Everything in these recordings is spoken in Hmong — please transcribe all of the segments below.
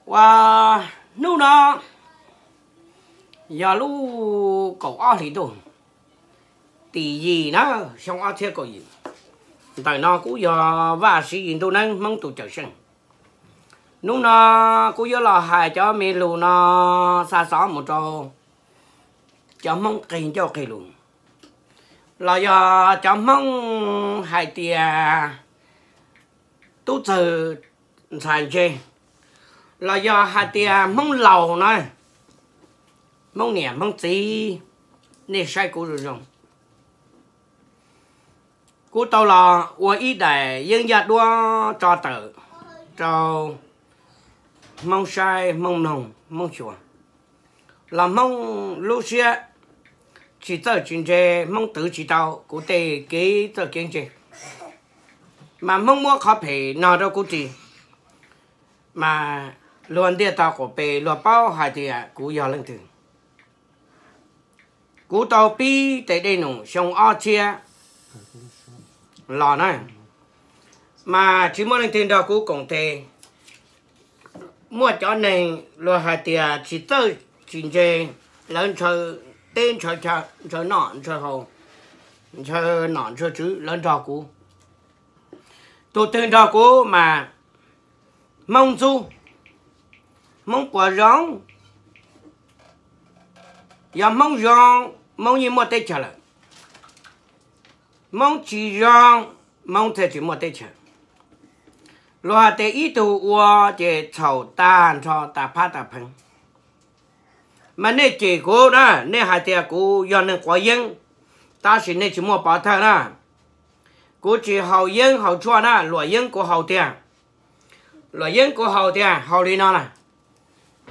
Ua, hnub no yog lub kaum ob hlis ntuj, tim yim na, xyoo ob txhiab kaum yim. Ntawm no kuj yog Vaj Siv Yis ntuj neeb Hmoob tus cawm seej. Hnub no kuj yuav los hais cov me lus no xa xov mus rau cov Hmoob qig ncauj qig lus, los yog cov Hmoob hais tias tub txawg ntxhais ntse, los yog hais tias Hmoob laus na, Hmoob niam Hmoob txiv, nej saib kuv zoo zoo. Kuv tau los ua ib daim yeeb yaj duab tso tawm rau Hmoob saib, Hmoob mloog, Hmoob xyuas, los Hmoob lub siab tsis txawj tsis ntse, Hmoob twv tsis tau kuv tej kev txawj kev ntse, mas Hmoob muab qhov phem no rau kuv ris, mas luag ntiaj teb qaum pes luag paub hais tias kuv yog leej twg. Kuv tau pib tes dej num xyoo ob txhiab los na, mas tsis muaj leej twg nrog kuv koom tes. Muaj cov neeg luag hais tias tsis txawj tsis ntse, lawv ntshaw teb ntshaw chaw, ntshaw noj ntshaw haus, ntshaw nom ntshaw tswv, lawv nrog kuv. Tus twg nrog kuv mas Hmoob ntxub, Hmoob puas zoo? Yog Hmoob zoo, Hmoob yeej muaj teb chaws lawm. Hmoob tsis zoo, Hmoob thiaj tsis muaj teb chaws. Luag hais tias ib tug ua ces txhaum tag nrho tas phab tas pheej. Mas nej cem kuv na, nej hais tias kuv yog neeg quav yeeb, tab sis nej tsis muaj pov thawj na. Kuv tsis haus yeeb haus tshuaj na, luam yeeb kuv haus tiag. Luam yeeb kuv haus tiag, haus li no na,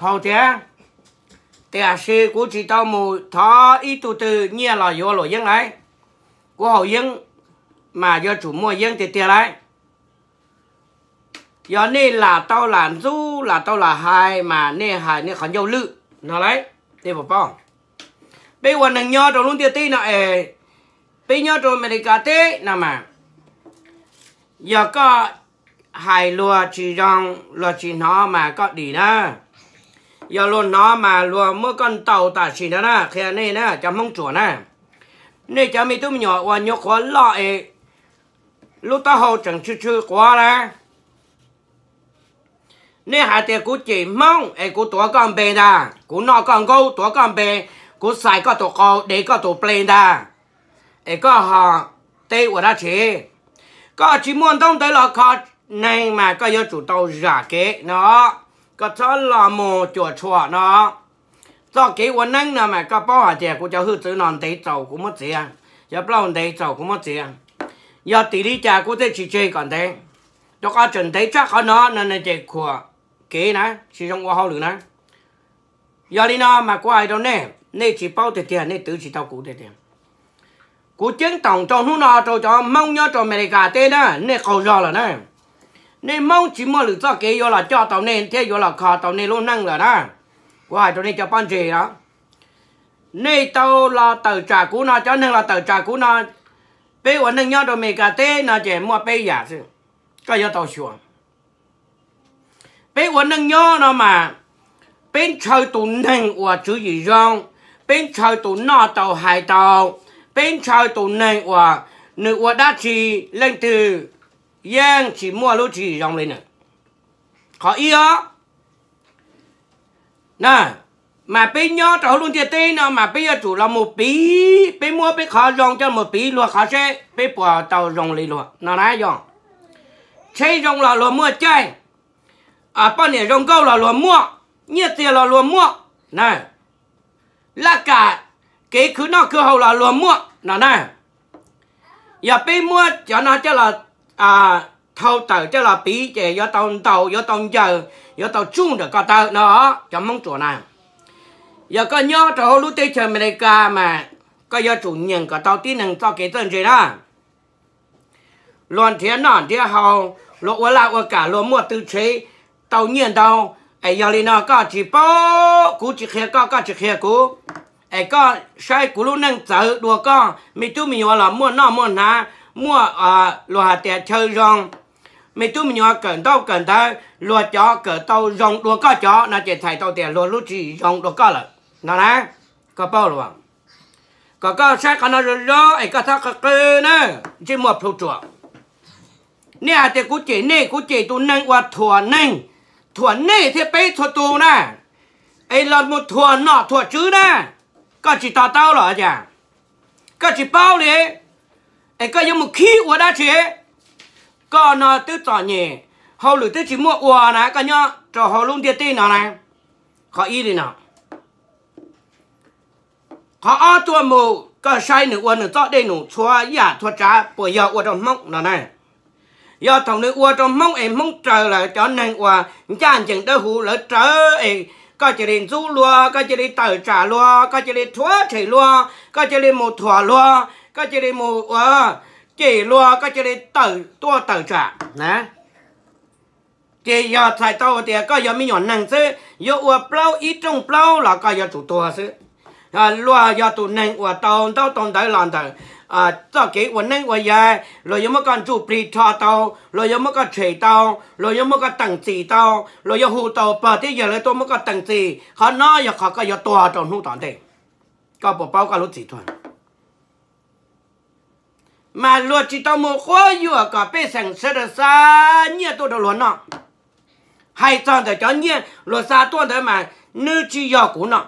haus tiag. Tiam sis kuv tsis tau mus thov ib tug twg nyiaj los yuav luam yeeb lauj. Kuv haus yeeb mas yuav tsum muaj yeeb tiag tiag lauj. Yog nej lam tau lam ntxub lam tau lam hais mas nej hais nej qhov ncauj lwj no lauj, nej puas paub? Peb ua neeg nyob rau lub ntiaj teb no es, peb nyob rau Amelikas teb no mas, yog koj hais luag tsis zoo, luag tsis hnov mas koj dim na. Yog luag hnov mas luag muab koj ntaus tam sim no na, qhia nej na cov Hmoob ruam na. Nej cov me tub me nyuam uas nyuam qhuav loj es lub taub hau tseem tsw tsw quav na, nej hais tias kuv cem Hmoob es kuv tuav koj npe ntag, kuv noj koj nkaub tuav koj npe, kuv xais koj tus qau dev koj tus ple ntag, es koj ho teb ua dab tsi? Koj tsis muaj ntaub ntawv los kho neeg mas koj yuav tsum tau zam kev no, koj txhob los mus cuam tshuam no. Txoj kev ua neeb no mas koj paub hais tias kuv cov hwj txwv no ntev txaus kuv muab txiav, cov plaub ntev txaus kuv muab txiav. Yog tim li cas kuv thiaj tsis tseg kom ntev, rau qhov tseem ntev tshaj qhov no no ces khuam kev na, tsis zoo ua hauj lwm na. Yog li no mas kuv hais rau nej, nej tsis paub tiag tiag, nej twv tsis tau kuv tiag tiag. Kuv ceeb toom rau hnub no rau cov Hmoob nyob rau Amelikas teb na, nej qaug zog lawm na. Nej Hmoob tsis muaj lwm txoj kev yuav los coj tau nej thiab yuav los kho tau nej lub neej lawm na. Kuv hais rau nej cov pob ntseg os, nej tau los tawm tsam kuv no, cov neeg los tawm tsam kuv no, peb ua neej nyob rau Amelikas teb no ces muaj peb yam xwb, koj yuav tau xyuas. Peb ua neej nyob no mas peb ntshaw tus neeg uas tswv yim zoo, peb ntshaw tus noj tau hais tau, peb ntshaw tus neeg uas nws ua dab tsi leej twg yeej tsis muaj lub tswv yim zoo li nws. Qhov ib os, na, mas peb nyob rau hauv lub ntiaj teb no mas peb yuav tsum los mus piv, peb muab peb qhov zoo coj mus piv luag qhov seb peb puas tau zoo li luag no na yog. Tsheb zoo los luag muaj caij, poj niam zoo nkauj los luag muaj, nyiaj txiag los luag muaj na, laj kam kev khwv noj khwv haus los luag muaj no na. Yog peb muab cov no coj los thau tawm coj los piv ces yuav tau ntaus, yuav tau ncaws, yuav tau tsuj ntawm ko taw no, cov Hmoob ruam na. Yog koj nyob rau hauv lub teb chaws Amelikas mas koj yuav tsum nyeem kom tau tib neeg txoj kev txawj ntse na. Luag nrhiav noj nrhiav haus, luag ua laj ua kam, luag muaj tw tsheb, tau nyiaj ntau. Es yog li no koj tsis paub, kuv tsis qhia koj, koj tsis qhia kuv, es koj saib kuv lub neej txawv dua koj. Me tub me nyuam los muaj noj muaj hnav, muaj luag hais tias chaw zoo, me tub me nyuam kawm ntaub kawm ntawv, luag cov kawm tau zoo dua koj cov no ces txhais tau tias luag lub tswv yim zoo dua koj lawm no na. Koj paub los? Kom koj saib qhov no zoo zoo es koj txhob qw qw na, ntsej muag plhu ruam. Nej hais tias kuv cem nej, kuv cem tus neeg uas thuam neeg, thuam nej thiab peb txhua tus na, es los mus thuam nom thuam tswv na, koj tsis to taub los cas? Koj tsis paub li, es koj yuav mus khib ua dab tsi? Koj no twb txom nyem, hauj lwm twb tsis muaj ua na, koj nyob rau hauv lub ntiaj teb no na. Qhov ib li no. Qhov ob, tuaj mus koj saib nws ua nws txoj dej num txhua yam txhua tsav puas yog ua rau Hmoob no na. Yog thaum nws ua rau Hmoob es Hmoob raws lawv cov neeg uas ncaj ncees dawb huv lawv raws es koj cia li ntxub luag, koj cia li tawm tsam luag, koj cia li rhuav tshem luag, koj cia li mus thuam luag, koj cia li mus ua cem luag, koj cia li tawm tuaj tawm tsam na. Ces yog txhais tau tias koj yog me nyuam neeg xwb, yuav ua plaub ib rooj plaub los koj yuav tsum tuag xwb. Luag yog tus neeg uas tau ntaub tau ntawv los ntawm txoj kev ua neeb ua yaig, luag yuav muab koj ntsuj plig rho tau, luag yuav muab koj tshem tau, luag yuav muab koj teem txim tau, luag yuav hu tau pog thiab yawg lawv tuaj muab koj teem txim. Qhov no yog qhov koj yuav tuag rau hnub tom ntej. Koj puas paub koj lub txim tuag? Mas luag tsis tau mus quab yuam kom pej xeem sawv daws xa nyiaj tuaj rau luag noj. Hais txog ntawm cov nyiaj luag xa tuaj ntawd mas nws tsis yog kuv noj.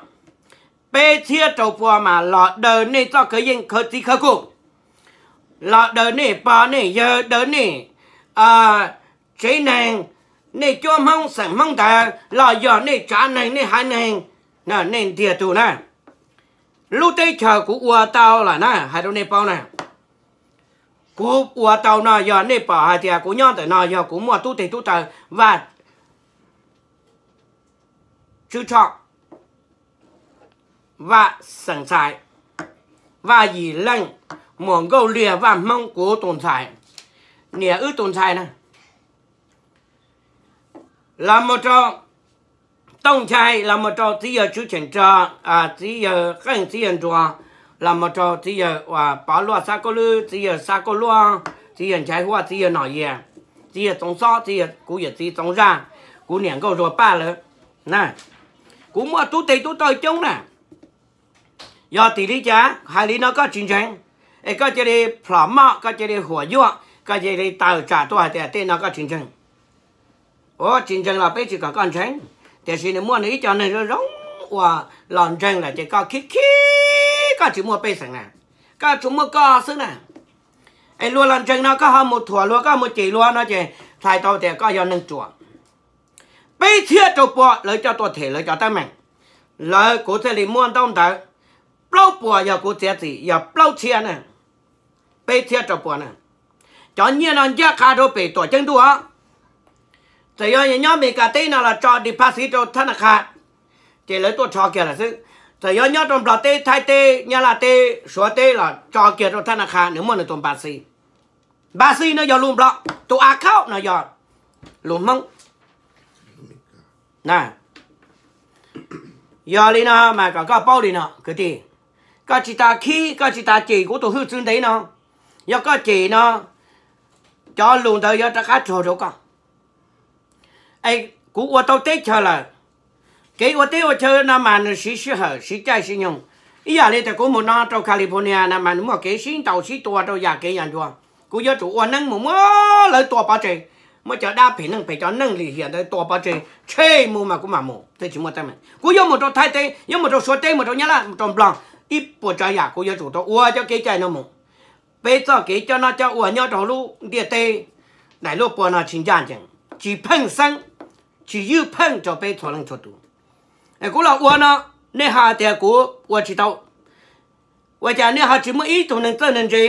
Peb txhiab rau pua mas los daws nej txoj kev yeej khawv txiv khawv kub, los daws nej pog nej yawg, daws nej tsev neeg, nej cuab Hmoob xeem Hmoob ntawd, los yog nej tsav neeg nej haiv neeg, nej ntiag tug na. Lub teb chaws kuv ua tau lawm na, hais rau nej paub na. Kuv ua tau no yog nej pom hais tias kuv nyob ntawm no yog kuv muaj tub teg tub taw, Vaj Tswb Tshoj, Vaj Xeem Ntxhais, Vaj Yim Leej, Muas Nkauj Liag, Vaj Hmoob, kuv tus ntxhais, niam wb tus ntxhais na. Los mus rau Tooj Nchai, los mus rau txiv yawg Tswb Cheem Rog, txiv yawg Qeej, txiv yawg Nruas, los mus rau txiv yawg Pov Luaj Xab Kauj Lwb, txiv yawg Xab Kauj Luaj, txiv yawg Nchaiv Huaj, txiv yawg Nom Yias, txiv yawg Txoov Xob, txiv yawg, kuv yawm txiv Txoov Zaj, kuv niam Nkauj Zuag Paj lawv na. Kuv muaj tub teg tub taw coob na. Yog tim li cas hais li no koj tsis ntseeg, es koj cia li plhom moj, koj cia li huam yuaj, koj cia li tawm tsam tuaj hais tias tej no koj tsis ntseeg. Ua tsis ntseeg los peb tsis kom koj ntseeg, tiam sis nws muaj nws ib co neeg zoo zoo uas los ntseeg lawm ces koj khib khib, koj tsis muaj pej xeem na, koj tsuas muaj koj xwb na. Es luag los ntseeg no koj ho mus thuam luag, koj mus cem luag no ces txhais tau tias koj yog neeg ruam. Peb txhiab rau pua lawv coj tuaj them lawv cov teeb meem, lawv kuv thiaj li muab ntaub ntawv. Plaub puas yog kuv txiav txim, yog plaub txhiab na, peb txhiab rau pua na. Cov nyiaj no ncaj qha rau pem Tuam Ceeb Ntuj os. Txawm yog nyob Amelikas teb no los tso deposit rau thab na qha, ces lawv tuaj rho kiag lawm xwb. Txawm yog nyob rau Nplog teb, Thaib teb, Nyab Laj teb, Suav teb los tso kiag rau thab na qha, nws muaj nws tus npa xi. Npa xi no yog lus Nplog, tus account no yog lus Hmoob. Yog li no mas kom koj paub li no kwv tij, koj tsis tas khib, koj tsis tas cem kuv tus hwj txwv ntev no. Yog koj cem no, cov lus ntawd yuav rov qab raug rau koj. Es kuv ua tau teb chaws lawm, kev ua teb ua chaw no mas nws siv sij hawm siv caij siv nyoog. Ib yam li tias kuv mus no rau California no mas nws muaj kev sib ntaus sib tua rau yam kev yam ncua. Kuv yuav tsum ua neeb mus muab lawv tua pov tseg, muab cov dab phem neeg phem cov neeg lim hiam ntawd tua pov tseg tshem mus mas kuv mam mus, thiaj tsis muaj teeb meem. Kuv yuav mus rau Thaib teb, yuav mus rau Suav teb, mus rau Nyab Laj, mus rau Nplog, ib puas tsav yam kuv yuav tsum tau ua cov kev cai no mus. Peb txoj kev coj noj coj ua nyob rau lub ntiaj teb daim luaj pua no tsis ncaj ncees, tsis pheej xeeb, tsis ywj pheej rau peb txhua leej txhua tus. Kuv los ua no, nej hais tias kuv ua tsis tau. Ua cas nej ho tsis muaj ib tug neeg txawj neeg ntse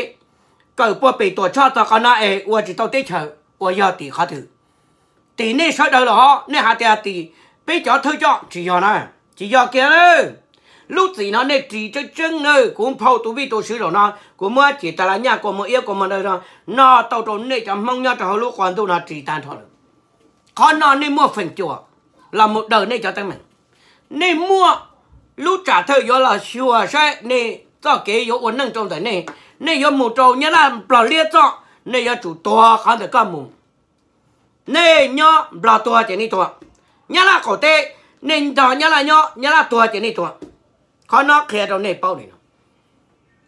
kawm puag pem Tuam Tshoj txog qhov no es ua tsis tau teb chaws, uas yog tim qhov twg? Tim nej sawv daws los ho, nej hais tias tim peb cov thawj coj, tsis yog na, tsis yog kiag na. Lub txim no nej ris tseeb tseeb na, kuv nphau tus vij tus sw zaum no, kuv muab cim tas las nyaj kua muag iab kua muag ntawd no, no tau rau nej cov Hmoob nyob rau hauv lub qua ntuj no ris tag nrho lawm. Qhov no nej muaj feem cuam los mus daws nej cov teeb meem. Nej muaj lub tsam thawj yuav los xyuas saib nej txoj kev yuav ua neej rau ntawm nej. Nej yuav mus rau Nyab Laj Nplog liab txoj, nej yuav tsum tuag qhov ntawm koj mus. Nej nyob Nplog tuag ces nej tuag, Nyab Laj qaum teb, nej nrog Nyab Laj nyob, Nyab Laj tuag ces nej tuag. Qhov no qhia rau nej paub li no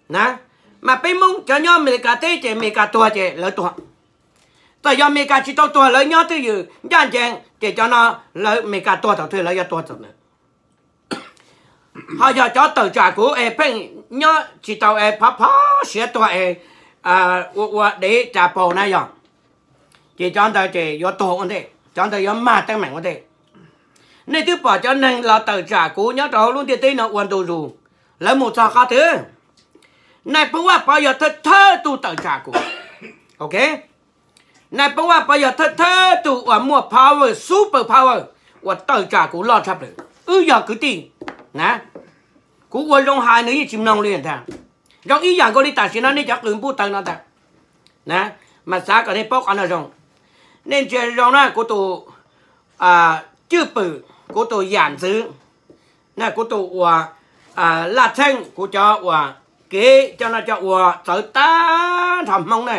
na. Mas peb Hmoob cov nyob Amelikas teb ces Amelikas tuag ces lawv tuag. Txawm yog Amelikas tsis tau tuag, lawv nyob twj ywm ncaj ncees ces cov no lawv Amelikas tuag thaum twg lawv yuav tuag txog ntawd. Ho yog cov tawm tsam kuv es pheej nyob tsis tau es phov phov siav tuag es ua ua dev ras paus na yog, ces cov ntawd ces yuav tuag ua ntej, cov ntawd yuav mag teeb meem ua ntej. Nej twb pom cov neeg los tawm tsam kuv nyob rau hauv lub ntiaj teb no ua ntu zus, lawv mus txog qhov twg? Nais Phoo Vaj Pov yog thawj thawj tug tawm tsam kuv, ok. Nais Phoo Vaj Pov yog thawj thawj tug uas muaj power, super power, uas tawm tsam kuv loj tshaj plaws. Wb yog kwv tij na. Kuv ua zoo hais nws yeej tsis mloog li ntag. Zoo ib yam nkaus li tam sim no nej cov qws npub taw no ntag. Mas xav kom nej paub qhov no zoo. Nej ntsia zoo na, kuv tus cwj pwm, kuv tus yam ntxwv, kuv tus uas laj txheej, kuv cov uas kev coj noj coj ua txawv tag nrho Hmoob na,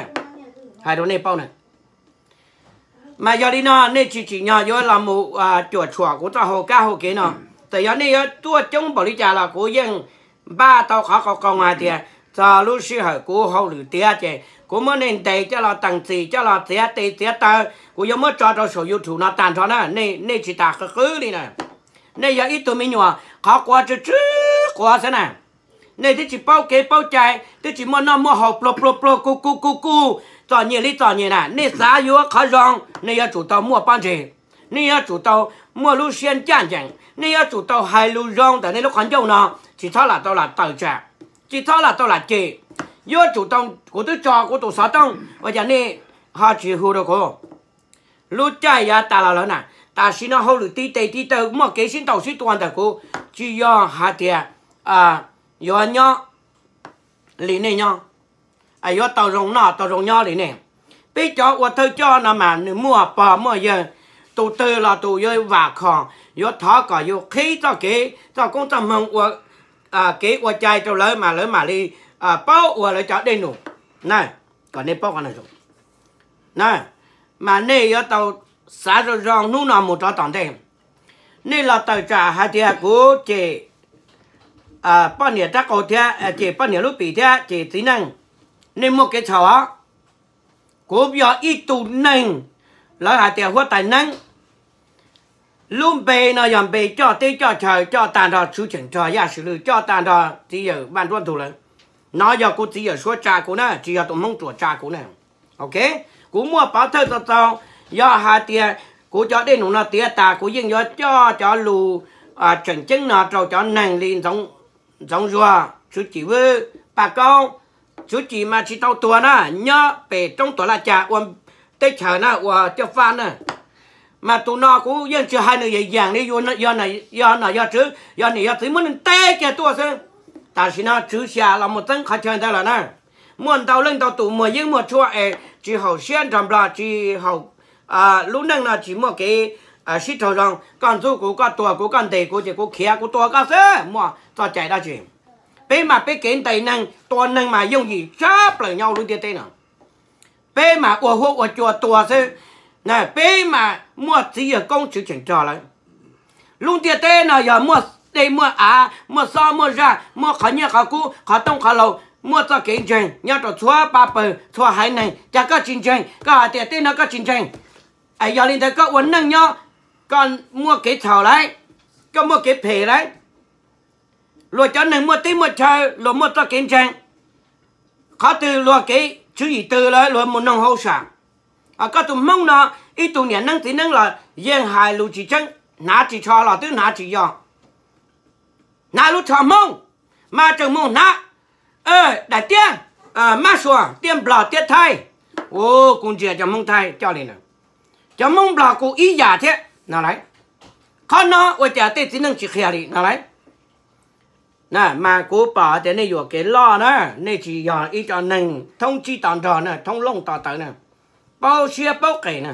hais rau nej paub na. Mas yog li no nej tsis tsim nyog yuav los mus cuam tshuam kuv txoj hau kab hau kev no. Txawm yog nej yuav tuaj coob npaum li cas los kuv yeej npaj tau qhov qau qoo hais tias txog lub sij hawm kuv hauj lwm tiav ces kuv muab nej ntes coj los teem txim, coj los txiav tes txiav taw, kuv yuav muab tso rau saum YouTube no tag nrho na. Nej tsis tas qw qwb li na. Nej yog ib tug me nyuam qhov quav tsw tsw quav xwb na. Nej twb tsis paub kev paub cai, twb tsis muaj noj muaj haus, pluag pluag pluag, kuj kuj kuj kuj, txom nyem li txom nyem na. Nej xav yuav qhov zoo, nej yuav tsum tau muaj pob ntseg, nej yuav tsum tau muaj lub siab ncaj ncees, nej yuav tsum tau hais lus zoo ntawm nej lub qhov ncauj no, tsis txhob lam tau lam tawm tsam, tsis txhob lam tau lam cem. Yuav tsum tau, kuv twb tso kuv tus xov tooj ua cas nej ho tsis hu rau kuv? Lub caij yav tas los lawm na, tam sim no hauj lwm tib tes tib taw muaj kev sib ntaus sib tua ntawm kuv, tsis yog hais tias yuav nyob li nej nyob, yuav tau zoo noj tau zoo nyob li nej. Peb cov ua thawj coj no mas nws muaj pog muaj yawg, tus twg los tus yuav vam khom, yuav thov kom yus qhib txoj kev txoj koob txoj hmoo ua kev ua cai rau lawv mas lawv mam li paub ua lawv cov dej num na. Kom nej paub qhov no zoo na, mas nej yuav tau xav zoo zoo hnub no mus rov tom ntej. Nej los tawm tsam hais tias kuv cem poj niam rab qau thiab cem poj niam lub pim thiab cem txiv neej, nej muaj kev txhaum os. Kuv yog ib tug neeg, lawv hais tias huab tais neeb. Lub npe no yog npe coj teb coj chaw, coj tag nrho Tswv Cheem Rog, Yaj Swm Lwj, coj tag nrho txiv yawm Vaj Nruab Ntug lawm. No yog kuv txiv yawm suav tsa kuv na, tsis yog tus Hmoob Tsuas tsa kuv na. Ok, kuv muaj pov thawj txaus txaus, yog hais tias kuv cov dej num no tiav tas kuv yeej yuav coj cov lus tseem ceeb no rau cov neeg li Ntxoov Zuag, Tswv Cim Vwb, Paj Kaub. Tswv Cim mas tsis tau tuag na, nyob pem roob Tuam Laj Cas ua teb chaws na, ua coj faj na. Mas tus no kuv yeej tsis hais nws yeej yees li, yog nom yog tswv yog niam yog txiv muab nws ntes kiag tuaj xwb. Tam sim no tswv xya los mus txeeb qhov chaw ntawd lawm na. Muaj ntau leej ntau tus muag yeeb muag tshuaj es tsis haum siab nrog Nplog, tsis haum lub neej no tsis muaj kev sib raug zoo. Koj ntxub kuv, koj tuag kuv, koj ntes kuv ces kuv khiav kuv tua koj xwb, muaj txoj cai dab tsi? Peb mas peb kev ntes neeg tua neeg mas yooj yim tshaj plaws nyob lub ntiaj teb no. Peb mas ua huab ua cua tua xwb. Peb mas muaj txiv yawg koob tswv cheem rog lawm. Lub ntiaj teb no yog muaj dej muaj av, muaj xob muaj zaj, muaj qhov nyiaj qhov kub, qhov tooj qhov laus, muaj txoj kev ntseeg nyob rau txhua pab pawg txhua haiv neeg. Cas koj tsis ntseeg? Koj hais tias tej no koj tsis ntseeg. Es yog li ntawd koj ua neej nyob, koj muaj kev txhaum lauj, koj muaj kev phem lauj. Luag cov neeg muaj teb muaj chaw, luag muaj txoj kev ntseeg. Qhov twg luag kev tswv yim twg lawm luag mus noog hauj sam. Koj tus Hmoob no, ib tug niam neeb txiv neeb los yeej hais lus tsis tseeb, hnav tsis tsho los twb hnav tsis yog. Hnav lub tsho Hmoob, mas tseem mus hnav daim tiab, mab sua, tiab Nplog tiab Thaib. Kuv ntsia cov Hmoob Thaib coj li na, cov Hmoob Nplog kuj ib yam thiab no lauj. Qhov no ua cas tej txiv neej tsis qhia li no lauj? Mas kuv pom tias nej yuam kev loj na, nej tsis yog ib co neeg thoob tsib to nrog na, thoob looj to tawv na, paub siab paub qes na.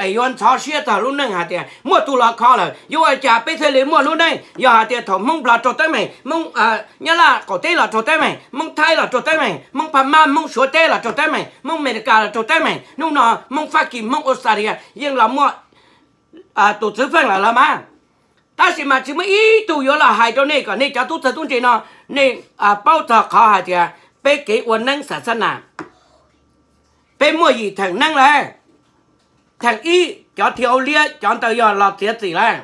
Es yuav ntxhov siab txog lub neej hais tias muaj tus los kho lawm, yuav ua cas peb thiaj li muaj lub neej? Yog hais tias thaum Hmoob Nplog raug teeb meem, Hmoob Nyab Laj qaum teb los raug teeb meem, Hmoob Thaib los raug teeb meem, Hmoob Pha Mab, Hmoob Suav teb los raug teeb meem, Hmoob Amelikas los raug teeb meem, hnub no Hmoob Fab Kis, Hmoob Australia yeej los muaj tus txwv feej lawm los mas. Tab sis mas tsis muaj ib tug yuav los hais rau nej kom nej cov tub txawg tub ntse no nej paub txog qhov hais tias peb kev ua neeb xav xab nas, peb muaj yim theem neeb lawm. Theem ib, cov thia hauv liab cov ntawd yog los txiav txim lawm.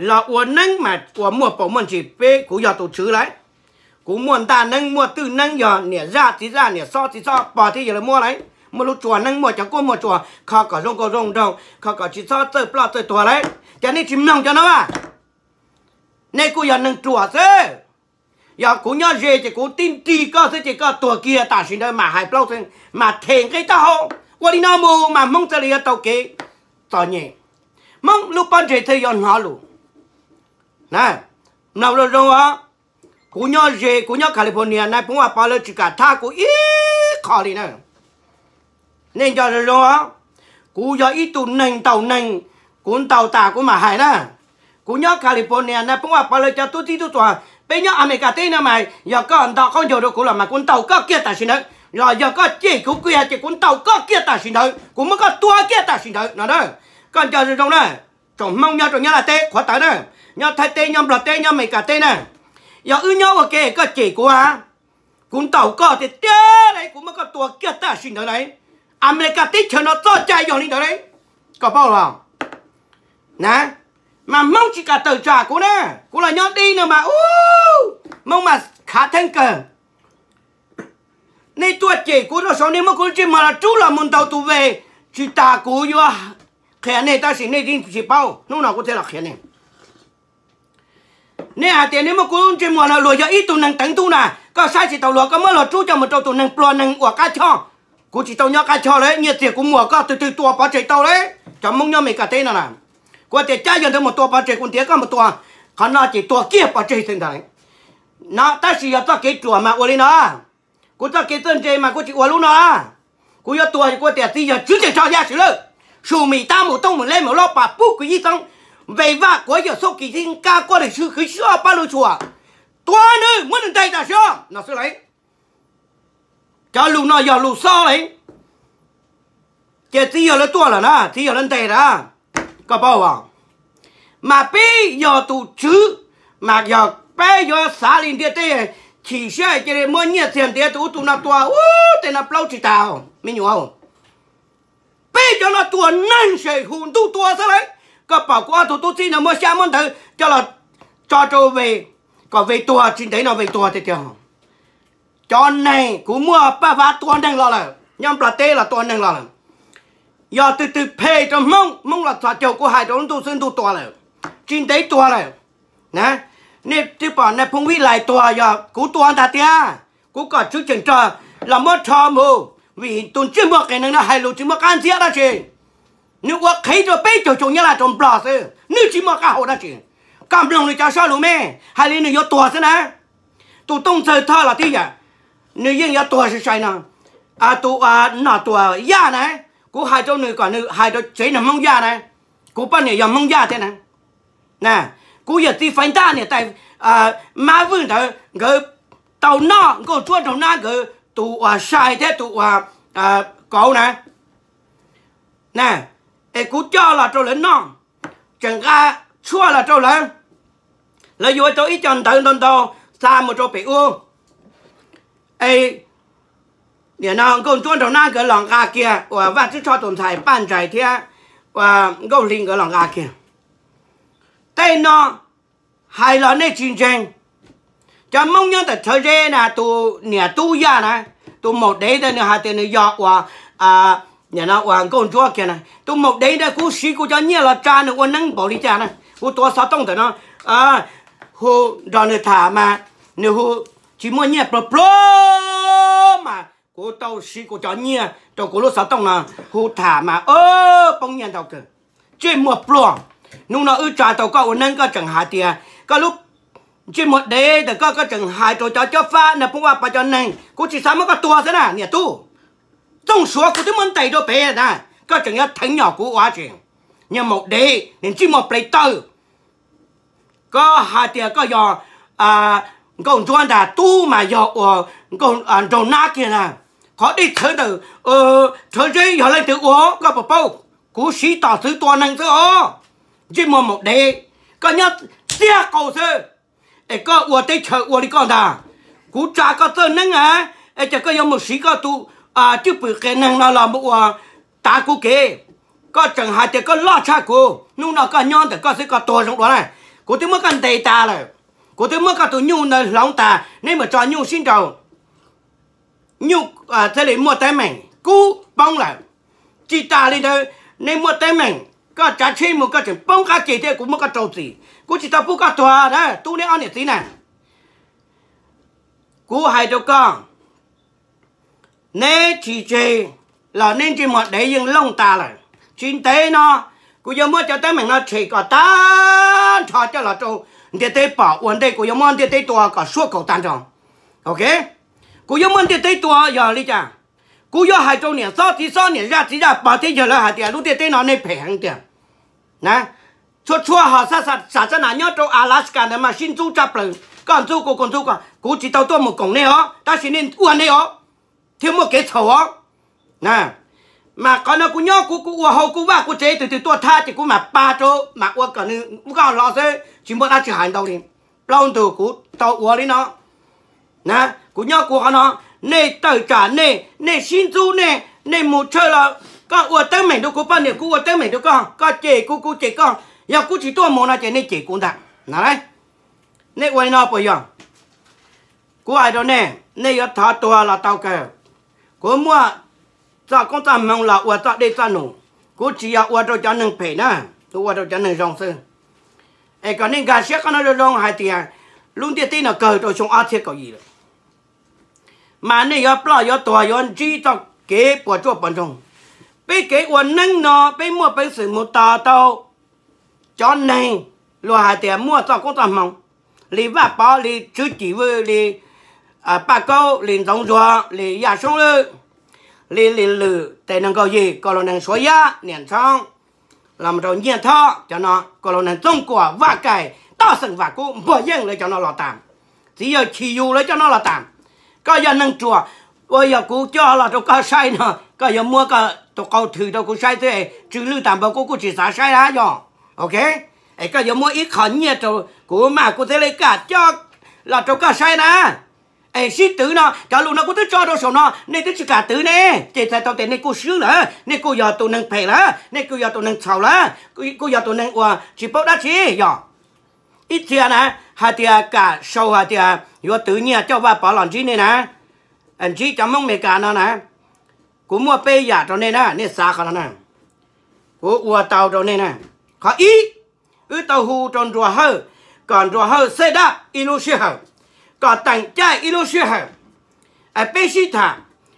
Los ua neeb mas ua muaj paus muaj ntsis, peb kuv yog tus tswv lawm. Kuv muaj ntaj neeb muaj twj neeb, yog niam zaj txiv zaj, niam xob txiv xob, pog thiab yawg lawv muab lawm. Muaj lub tsua neeb, muaj cov kuab muaj tsua kho kom zoo nkauj zoo nraug, kho kom tsis txhob txawj ploj txawj tuag lawm. Ces nej tsis mloog cov no a, nej kuj yog neeg ruam xwb. Yog kuv nyob ze ces kuv tib nrig koj xwb ces koj tuag kiag tam sim ntawd mas hais plaub xwb mas them nqe taub hau. Ua li no mus mas Hmoob thiaj li yuav tau kev txom nyem, Hmoob lub pob ntseg thiaj yuav hnov lus. Mloog zoo zoo os, kuv nyob ze, kuv nyob California, nais phoo Vaj Pov lawv tsis kam thab kuv ib qho li na. Nej nco zoo zoo os, kuv yog ib tug neeg ntaus neeg, kuv ntaus tas kuv mam hais na. Kuv nyob California, nais phoo Vaj Pov lawv cov tub txib tub tuas, peb nyob Amelikas teb no mas yog koj nto qaub ncaug rau kuv los mas kuv ntaus koj kiag tam sim ntawd, los yog koj cem kuv kiag ces kuv ntaus koj kiag tam sim ntawd, kuv muab koj tua kiag tam sim ntawd no na. Koj nco zoo zoo na, tsoom Hmoob nyob rau Nyab Laj teb qhuav tawv na, nyob Thaib teb, nyob Nplog teb, nyob Amelikas teb na, yog wb nyob ua ke koj cem kuv a, kuv ntaus koj tiag tiag li, kuv muab koj tua kiag tam sim ntawd li. Amelikas teb chaws no txoj cai yog li ntawd li, koj paub los na. Mas Hmoob tsis kam tawm tsam kuv na, kuv los nyob deb no mas ub, Hmoob mas khav theeb kawg. Nej tuaj cem kuv rau saud, nej muab kuv lub ntsej muag los rub los mus ntaus tus ve, tsis tas kuv yuav qhia nej tab sis nej yeej tsis paub, hnub no kuv thiaj los qhia nej. Nej hais tias nej muab kuv lub ntsej muag no luag yog ib tug neeg teev ntuj na, koj saib tsis taus luag, koj muab luag rub coj mus rau tus neeg pluag neeg uas qab choj. Kuv tsis tau nyob qab choj lawm, nyiaj txiag kuv muag koj twg twg tua pov tseg tau lawm. Cov Hmoob nyob Amelikas teb no na, kuv tias cab yog ntawd mus tua pov tseg, kuv ntiav koj mus tua, qhov no ces tua kiag pov tseg xwb ntag. No tab sis yog txoj kev ruam mas ua li no, kuv txoj kev txawj ntse mas kuv tsis ua lub no. Kuv yuav tua kuv tias txiv yog tswv tseem tso yaj swm lawm, sum mim tab mus tooj mim leb mus lob pas pub kws yij xoob, ve vaj quav yawm xub kis tib nqaj quaj lwm swb khwv sib ob pab lug tshuam, tua nws muab nws ntes tam sim no xwb lawm. Cov lus no yog lus xob li. Ces txiv yawg lawv tuaj lawm na, txiv yawg lawv ntes lawm, koj paub as? Mas peb yog tus tswv, mas yog peb yuav xav li ntiaj teb, chim siab cia li muab nyiaj txiag ntiav tus ub tus no tua, ub, tej no plaub tsis tas me nyuam. Peb cov no tua neeg sem hu ntuj tua xwb lawm. Koj pom kuv ob tug tub txib no muab xyab muab ntawv coj los tso rau Ve, kom Ve tuag, tsis ntev no Ve tuag tiag tiag. Cov neeg kuv muaj paj vav tua neeg los lawm, nyob Nplog teb los tua neeg los lawm. Yog twg twg phem rau Hmoob, Hmoob los txhos caug kuv hais rau lub ntuj xwb ntuj tua lawm, tsis ntev tuag lawm. Nej twb pom nais phoo Vib Lais tuag yog kuv tua ntag tiag. Kuv kom tswv tseem rog los muab rho mus, vim tus ntsej muag qias neeg no hais lus tsis muaj qab ntxiab dab tsi. Nws ua qhev rau peb caug xyoo Nyab Laj rau Nplog xwb, nws tsis muaj qab hau dab tsi. Koj mloog nws cov sab lus me, hais li nws yuav tuag xwb na. Tus Tooj Ntxawg Thoj los tib yam, nws yeej yuav tuag sai sai no. Tus Nom Tuam Yaj na, kuv hais rau nws kom nws hais rau tsev neeg Hmoob Yaj na, kuv poj niam yog Hmoob Yaj thiab na. Kuv yawm txiv Faiv Ntaj niam tais Mab Vwj ntawd nkawd tau noj Nkauj Ntsuab nraug nab nkawd tus uas sai thiab tus uas kauv na. Es kuv coj los rau lawv noj, tseem nqa tshuaj los rau lawv. Lawv yuav tau ib co ntawv ntau ntau xa mus rau pem ub. Es nim no Nkauj Ntsuab nraug nab nkawd los nqa kiag, uas Vaj Tswb Tshoj tus ntxhais Paj Ntsais thiab uas Nkauj Hli nkawd los nqa kiag. Tej no hais los nej tsis ntseeg. Cov Hmoob nyob ntawm Rhawv Zeb na, tus niam tub Yaj na, tus maum dev ntawd nws hais tias nws yog uas, nim no uas Nkauj Ntsuab kiag na. Tus maum dev ntawd kuv siv kuv cov nyiaj los tsa nws ua neeb npaum li cas na. Kuv tuav xov tooj ntawm no hu nrog nws tham mas nws hu tsis muaj nyiaj pluag pluag mas kuv tau siv kuv cov nyiaj rau kuv lub xov tooj no hu tham mas poob nyiaj ntau kawg. Ntsej muag pluag, hnub no wb tsa tau koj ua neeb koj tseem hais tias koj lub ntsej muag dev ntawm koj, koj tseem hais rau cov cob fab nais phoo Vaj Pov cov neeg, kuv tsis xav muab koj tua xwb na niam tub. Txooj Suav kuv twb muab ntes rau pem na, Koj tseem yuav theev nyom kuv ua tsi? Nyuag maum dev, niag ntsej muag ples tawg. Koj hais tias koj yog nkauj ntsuab ntag, tub mas yog ua nraug nab kiag ntag. Qhov dej txhawv ntawm rhawv zeb yog leej twg ua koj puas paub? Kuv siv tom txwv tua neeg xwb os. Ntsej muag maum dev, koj nyob txiag qau xwb, es koj ua teb chaws ua li koj ntag. Kuv tsa koj txawj neeb a, es cas koj yuav mus siv koj tus cwj pwm qias neeg no los mus ua tav kuv kev. Koj tseem hais tias koj loj tshaj kuv, hnub no koj nyob ntawm koj xwb koj tuag zoo dua na. Kuv twb muab koj ntes tas lawm, kuv twb muab koj tus nyuj ntawd hloov tas, neb mus tso nyuj sib nraus. Nyuj thiaj li muaj teeb meem kub poob lawm. Tsis tas li ntawd, neb muaj teeb meem, koj tsav tsheb mus koj tseem poob qab ke thiab kuv muab koj rau txim, kuv tsis tau pub koj tuag na tub neb ob niam txiv na. Kuv hais rau koj, neb tsis tseg los neb ntsej muag dev yeej looj tas lawm. Tsis ntev no kuv yuav muab cov teeb meem no tshem kom tag nrho coj los rau ntiaj teb pom, ua ntej kuv yuav muab ntiaj teb tua kom suab kaus tag nrho. Ok, kuv yuav muab ntiaj teb tua yog li cas? Kuv yuav hais rau niam xob txiv xob niam zaj txiv zaj pog thiab yawg lawv hais tias lub ntiaj teb no nej phem heev tiag na. Txhua txhua ho xa nas nyob rau Alaska ntawd mas sib ntxub tshaj plaws, koj ntxub kuv kuv ntxub koj, kuv tsis tau tuaj mus koom nej os, tab sis nej ua nej os, thiaj muaj kev txhaum os. Mas qhov no kuv nyob kuv kuv ua hauv kuv vaj kuv tsev, tus twg tuaj thab ces kuv mam pab rau mam ua kom nws nkoj hlo xwb, tsis muaj dab tsi hais ntau li. Plaub ntug kuv tau ua li no na, kuv nyob kuv qhov no, nej tawm tsam nej, nej sib ntxub nej, nej mus tshawj los koj ua teeb meem rau kuv poj niam kuv ua teeb meem rau koj, koj cem kuv kuv cem koj, yog kuv tsis tuaj mus no ces nej cem kuv ntag na. Nej ua li no puas yog? Kuv hais rau nej, nej yuav thov tuag los tau kawg. Kuv muaj txoj koob txoj hmoov los ua txoj dej txoj num, kuv tsis yog ua rau cov neeg phem na, kuv ua rau cov neeg zoo xwb. Es kom nej nkag siab qhov no zoo zoo hais tias lub ntiaj teb no kawg rau xyoo ob txhiab kaum yim lawm, mas nej yuav ploj yuav tuag yuav ntsib txoj kev puas tsuaj puas ntsoog. Peb kev ua neeb no peb muaj peev xwm mus tos tau cov neeg luag hais tias muaj txoj koob txoj hmoov, li Vaj Pov, li Tswv Cim Vwj, li Paj Kaub, li Ntxoov Ntsuag, li Yaj Soob Lwm, li Lis Lwm, tes neeg nkaus yim, koj los neeg Suav Yab, Niam Ntxhoob, los rau Nyiaj Thob, cov no koj los neeg Txooj Kuam, Vaj Kaim, Toj Xeem, Vam Kub, Npuag Yeej, lawv cov no los tas, txiv yawg Chis Yus lawv cov no los tas. Koj yog neeg ruam, ua yog kuv coj los rau koj saib no, koj yuav muab koj tus qau thwm rau kuv saib xwb, tsw lwj tas npaum kuv kuj tsis xav saib na yog. Ok, es koj yuav muab ib qho nyiaj rau kuv mas kuv thiaj li kam coj los rau koj saib na. Es sib twv no, cov lus no kuv twb tso rau saum no nej twb tsis kam twv ne, ces txhais tau tias nej kuj swb lawm, nej kuj yog tus neeg phem lawm, nej kuj yog tus neeg txhaum lawm, kuj yog tus neeg uas tsis paub dab tsi yog. Ib txhia na, hais tias kam sau hais tias yuav twv nyiaj coj Vaj Pov los ntsib nej na, ntsib cov Hmoob Amelikas no na, kuv muaj peb yam rau nej na, nej xav qhov no na, kuv ua tau rau nej na. Qhov ib, wb tau hu rau Nruas Hawj, kom Nruas Hawj set up ib lub sij hawm, kom teem caij ib lub sij hawm, peb sib tham,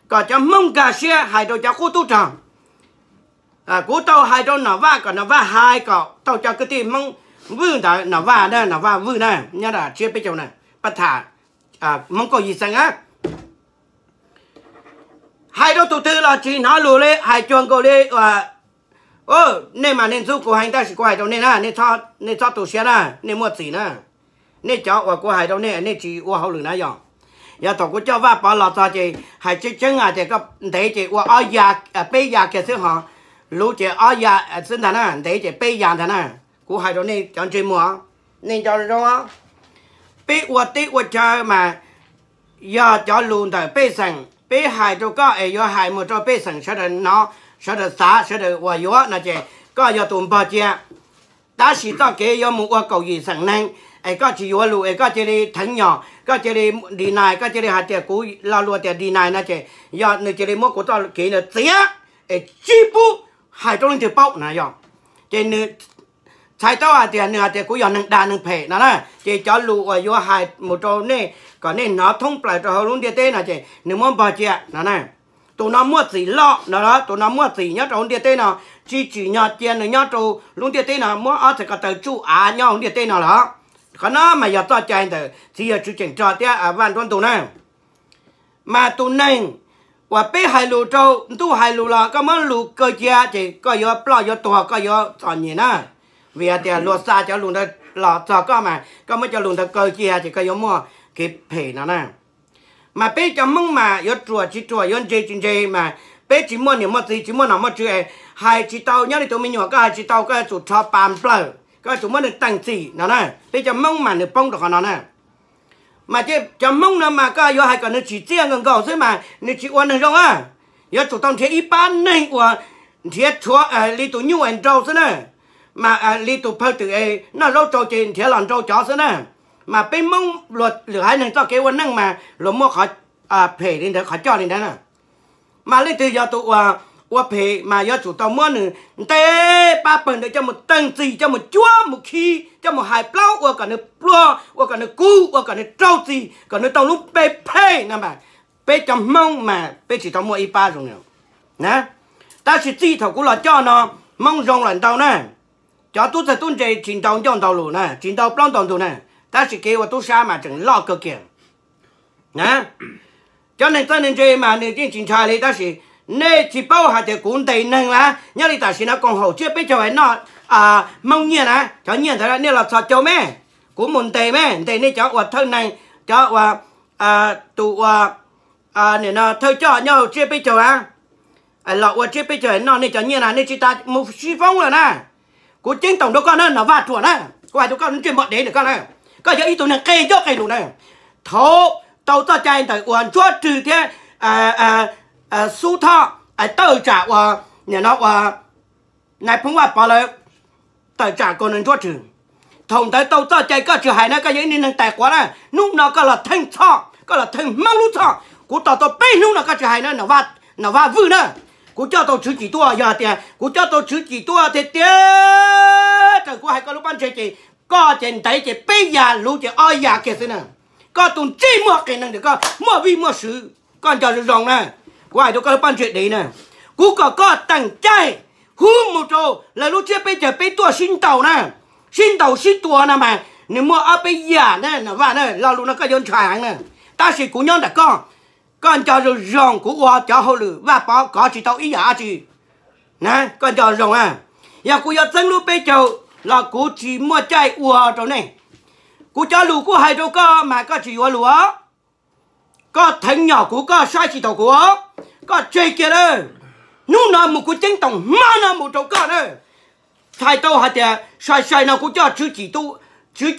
kom cov Hmoob nkag siab hais rau cov qub tub rog. Kuv tau hais rau Nom Vaj kom Nom Vaj hais kom tau cov kwv tij Hmoob Vwj ntawd, Nom Vaj na, Nom Vaj Vwj na, nyob rau tsiab peb caug na, pab tham Hmoob Kauj Yig Xeem a. Hais rau tus twg los tsis hnov lus li, hais cuag nkaus li, nej mas nej ntxub kuv heev tab sis kuv hais rau nej na, nej txhob tu siab na, nej muaj txim na. Nej cov uas kuv hais rau nej, nej tsis ua hauj lwm na yog. Yog thaum kuv coj Vaj Pov los txog ces hais tseeb tseeb hais tias koj ntev ces ua ob ya, peb ya kiag xwb ho, luv ces ob ya xwb ntag na, ntev ces peb ya ntag na. Kuv hais rau nej cov ntsej muag, nej nco zoo, peb ua teb ua chaw mas yog cov lus ntawm pej xeem peb hais rau koj es yuav hais mus rau pej xeem sawv daws hnov, sawv daws xav, sawv daws uas yuav no ces koj yog tus npog cia. Tab sis txoj kev yuav mus ua kaum yim xeem neeg es koj tsis yuav lus es koj cia li theev nyom, koj cia li deny, koj cia li hais tias kuv lo lus tias deny no ces yog nws cia li muab kuv txoj kev ntawd txiav es tsis pub hais rau leej twg paub no yog. Ces nws txhais tau hais tias nws hais tias kuv yog neeg dag neeg phem no na, ces cov lus uas yuav hais mus rau nej kom nej hnov thoob plaws rau hauv lub ntiaj teb no ces nws muab npog cia no na. Tus no muaj txim loj no, tus no muaj txim nyob rau hauv ntiaj teb no, tsis tsim nyog cia nws nyob rau lub ntiaj teb no, muab ob txhais ko taw tsuj av nyob hauv ntiaj teb no los. Qhov no mas yog txoj cai ntawm txiv yawg Tswv Ceem Rog thiab Vaj Nruab Ntug na. Mas tus neeg uas peb hais lus rau ntuj hais lus los koj muab lus kaw cia ces koj yuav ploj yuav tuag koj yuav txom nyem na. Vim hais tias luag xa cov lus ntawd los txog koj mas koj muab cov lus ntawd kaw cia ces koj yuav muaj kev phem no na. Mas peb cov Hmoob mas yuav ruam tsis ruam yuav ntse tsis ntse mas peb tsis muaj niam muaj txiv tsis muaj nom muaj tswv es hais tsis tau nyob li tus me nyuam koj hais tsis tau koj yuav tsum rho pas nplawm koj yuav tsum muab nws teem txim no na. Peb cov Hmoob mas nws poob rau qhov no na. Mas cov Hmoob no mas koj yuav hais kom nws tsim txiaj nkaus nkaus xwb mas nws tsis ua neeg zoo a. Yuav tsum tau nrhiav ib pab neeg uas nrhiav tshuav li tus nyuj es nrau xwb na, mas li tus phawj twm es noj zaub tsau ces nrhiav los nrau cov xwb na. Mas peb Hmoob luag lwm haiv neeg txoj kev ua neej mas luag muaj qhov phem li ntawd qhov coj li ntawd na. Mas leej twg yog tus uas ua phem mas yuav tsum tau muab nws ntes pab pawg ntawd coj mus teej txim coj mus cuab mus khi coj mus hais plaub ua kom nws pluag ua kom nws kub ua kom nws raug txim kom nws tau lub npe phem no mas peb cov Hmoob mas peb tsis tau muaj ib pab zoo na. Tab sis txij thaum kuv los coj no Hmoob zoo lawm ntau na. Cov tub txawg tub ntse tsis ntau ncauj ntau lus na tsis ntau plaub ntau ntug na, tab sis kev ua tub sab mas tseem loj kawg kiag. Cov neeg txawj neeg ntse mas nws yeej tsis ntshai li tab sis nej tsis paub hais tias kuv ntes neeg na. Nyob li tam sim no koom haum tsiab peb caug noj Hmoob nyiaj na, cov nyiaj ntawd nej los txhos caug me, kuv mus ntes me ntes nej cov uas thawj neeg, cov uas tus uas thawj coj nyob hauv tsiab peb caug a, los ua tsiab peb caug noj nej cov nyiaj na nej tsis tas mus sib foob lawm na. Kuv ceeb toom rau koj na Nom Vaj ruam na, kuv hais rau koj ntsej muag dev ntawm koj na, koj yog ib tug neeg qe ncauj qe lus na. Thaum tau txoj cai ntawm uas Ntsuab Rwg thiab Xub Thoj tawm tsam uas nim no uas nais phoo Vaj Pov lawv tawm tsam kom nws Ntsuab Rwg, thaum ntawd tau txoj cai koj tsis hais na koj yog ib neeg tais quav na. Hnub no koj los theej txhoj koj los theej Hmoob lub txhoj, kuv tos tau peb hnub no koj tsis hais na Nom Vaj Vwj na. Kuv coj tau tswv cim tuaj yog tias kuv coj tau tswv cim tuaj tiag tiag raws kuv hais koj lub pob ntseg ces koj ces ntev ces peb yas luv ces ob yas kiag xwb na. Koj tus ntsej muag qias neeg ntawm koj muaj vij muaj sw, koj nco zoo zoo na. Kuv hais rau koj lub pob ntseg dev na, kuv kom koj teem caij hub mus rau lawv lub tsiab peb caug peb tuaj sib ntaus na, sib ntaus sib tua no mas nws muaj ob peb yam na Nom Vaj na, lo lus no koj yuav ntshai heev na. Tab sis kuv nyob ntawm koj, koj nco zoo zoo kuv ua cov hauj lwm Vaj Pov kov tsis tau ib yam dab tsi na, koj nco zoo a. Yog kuv yuav txeeb lub peb caug los kuv tsis muaj caij ua rau nej. Kuv cov lus kuj hais rau koj mas koj tsis yuav lus os. Koj theev nyom kuv koj saib tsis taus kuv os, koj tseg kiag lawm. Hnub no mus kuv ceeb toom hmo no mus rau koj na, txhais tau hais tias sai sai no kuv coj tswv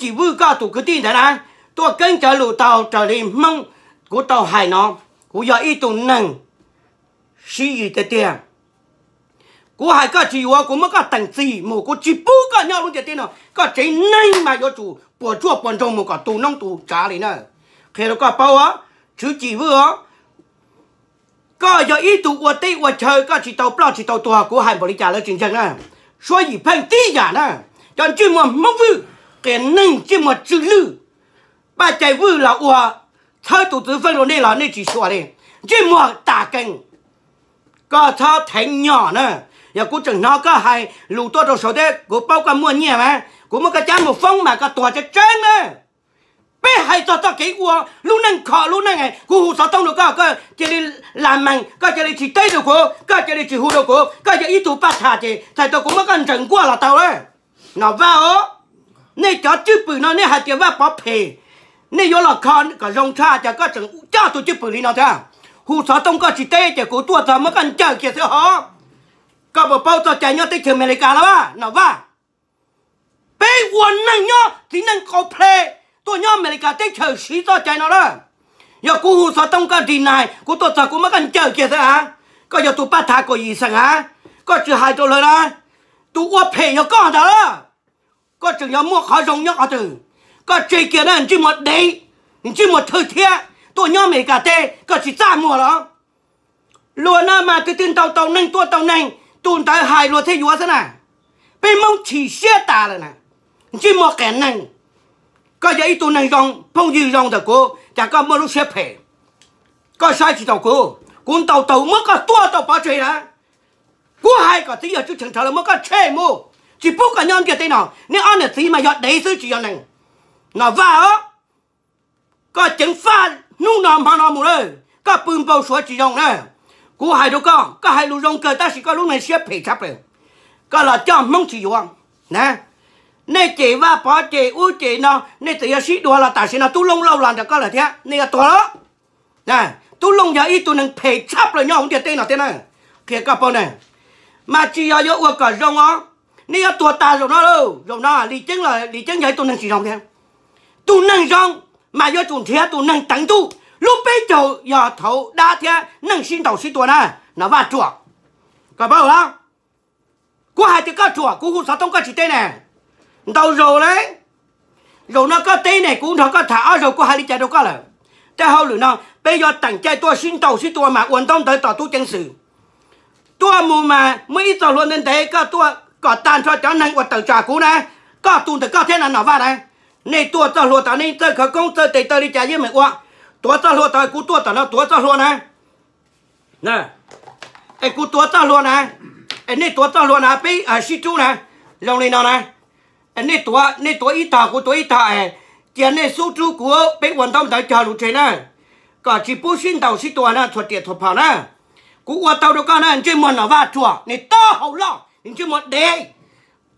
cim Vwj koj tus kwv tij ntawd na tuaj keeb cov lus tau raws li Hmoob kuv tau hais no, kuv yog ib tug neeg sib yis tiag tiag. Kuv hais koj tsis yuav kuv muab koj teem txim mus, kuv tsis pub koj nyob lub ntiaj teb no, koj tsev neeg mas yuav tsum puas tsuaj puas ntsoog mus kom tu noob tu tsav li na. Qhia rau koj paub os, tswv cim Vwj os, koj yog ib tug ua teb ua chaw koj tsis tau ploj tsis tau tuag kuv hais npaum li cas lawv tsis ntseeg na. Suab Yim Pheej tib yam na, cov ntsej muag Hmoob Vwj, qias neeg ntsej muag tsw lwj, Paj Cai Vwj los ua txhawb tus txwv feej rau nej los nej tsis xyuas li, ntsej muag tas kees. Koj txhob theev nyom na, yog kuv tseem hnov koj hais lus tuaj rau saud thiab kuv paub koj muaj nyiaj mas kuv muab koj cab mus foob mas koj tuag tseeb tseeb na. Peb hais txog txoj kev ua lub neej kho lub neej, kuv hu xov tooj rau koj koj cia li lam mees, koj cia li tsis teb rau kuv, koj cia li tsis hu rau kuv, koj yog ib tug paj tham ces txhais tau kuv muab koj ntsees nkuaj los tau lawm. Nom Vaj os, nej cov cwj pwm no nej hais tias Vaj Pov phem, nej yuav los kho kom zoo tshaj ces koj tseem coj tus cwj pwm li no thiab. Hu xov tooj koj tsis teb ces kuv tuaj txog muab koj ncaws kiag xwb hov. Koj puas paub txoj cai nyob teb chaws Amelikas los Nom Vaj? Peb ua neeg nyob txiv neej qau ple tuaj nyob Amelikas teb chaws siv txoj cai no lawm. Yog kuv hu xov tooj koj deny kuv tuaj txog kuv muab koj ncaws kiag xwb a. Koj yog tus paj tham kaum yim xeem a, koj tsis hais rau lawv na. Tus ua phem yog koj ntag. Koj tseem yuav muaj qhov zoo nyob qhov twg? Koj tseg kiag na ntsej muag dev, ntsej muag thawj thiab tuaj nyob Amelikas teb koj tsis txaj muag los? Luag no mas tus twg ntaus tau neeg tua tau neeg tus ntawd hais luag thiaj yuav xwb na. Peb Hmoob chim siab tas lawm na, ntsej muag qias neeg. Koj yog ib tug neeg zoo phooj ywg zoo ntawm kuv cas koj muaj lub siab phem? Koj saib tsis taus kuv, kuv ntaus taus muab koj tua tau pov tseg na. Kuv hais kom txiv yawg Tswb Tsheej Rhawv lawv muab koj tshem mus, tsis pub koj nyob ntiaj teb no. Neb ob niam txiv mas yog dev xwb tsis yog neeg. Nom Vaj os, koj ceev faj hnub no hmo no mus lawm, koj pw npau suav tsis zoo na. Kuv hais rau koj, koj hais lus zoo kawg tab sis koj lub neej siab phem tshaj plaws. Koj los coj Hmoob tsis yuav na. Nej cem Vaj Pov cem ub cem no, nej txawm yuav sib dua los tam sim no Tub Looj lauj los nram koj lawm thiab, nej yuav tuag los. Tub Looj yog ib tug neeg phem tshaj plaws nyob hauv ntiaj teb no thiab na, qhia koj paub na. Mas tsis yog yuav ua kom zoo os, nej yuav tuag tag zaum no lauj. Zaum no Lis Ceeb los Lis Ceeb yog ib tug neeg tsis zoo thiab. Tus neeg zoo mas yuav tsum nrhiav tus neeg teev ntuj. Lub peb caug yog thaum dab thiab neeg sib ntaus sib tua na, Nom Vaj ruam. Koj paub los? Kuv hais tias koj ruam, kuv hu xov tooj koj tsis teb ne. Ntau zaus lawm. Zaum no koj teb ne, kuv nrog koj tham ob zaug kuv hais li cas rau koj lawm. Tej hauj lwm no peb yuav teem caij tuaj sib ntaus sib tua mas ua ntaub ntawv tom tub ceev xwm. Tuaj mus mas muaj ib txoj hlua ntev ntev koj tuaj kom tag nrho cov neeg uas tawm tsam kuv na. Koj tus ntawm koj thiab na Nom Vaj na. Nej tuaj txoj hlua tod nej txawj khawv koob txawj tes taw li cas yeej meem ua. Tuav txoj hlua tod kuv tuaj tom no tuav txoj hlua na. Es kuv tuav txoj hlua na, es nej tuav txoj hlua na peb sib rub na, zoo li no na. Nej tuav, nej tuav ib tog kuv tuav ib tog, cia nej xub rub kuv peb ua ntaub ntawv cog lus tseg na. Kom tsis pub sib ntaus sib tua na, txhua riam txhua phom na. Kuv ua tau rau koj na, ntsej muag Nom Vaj ruam, nws taub hau loj, nws ntsej muag dev.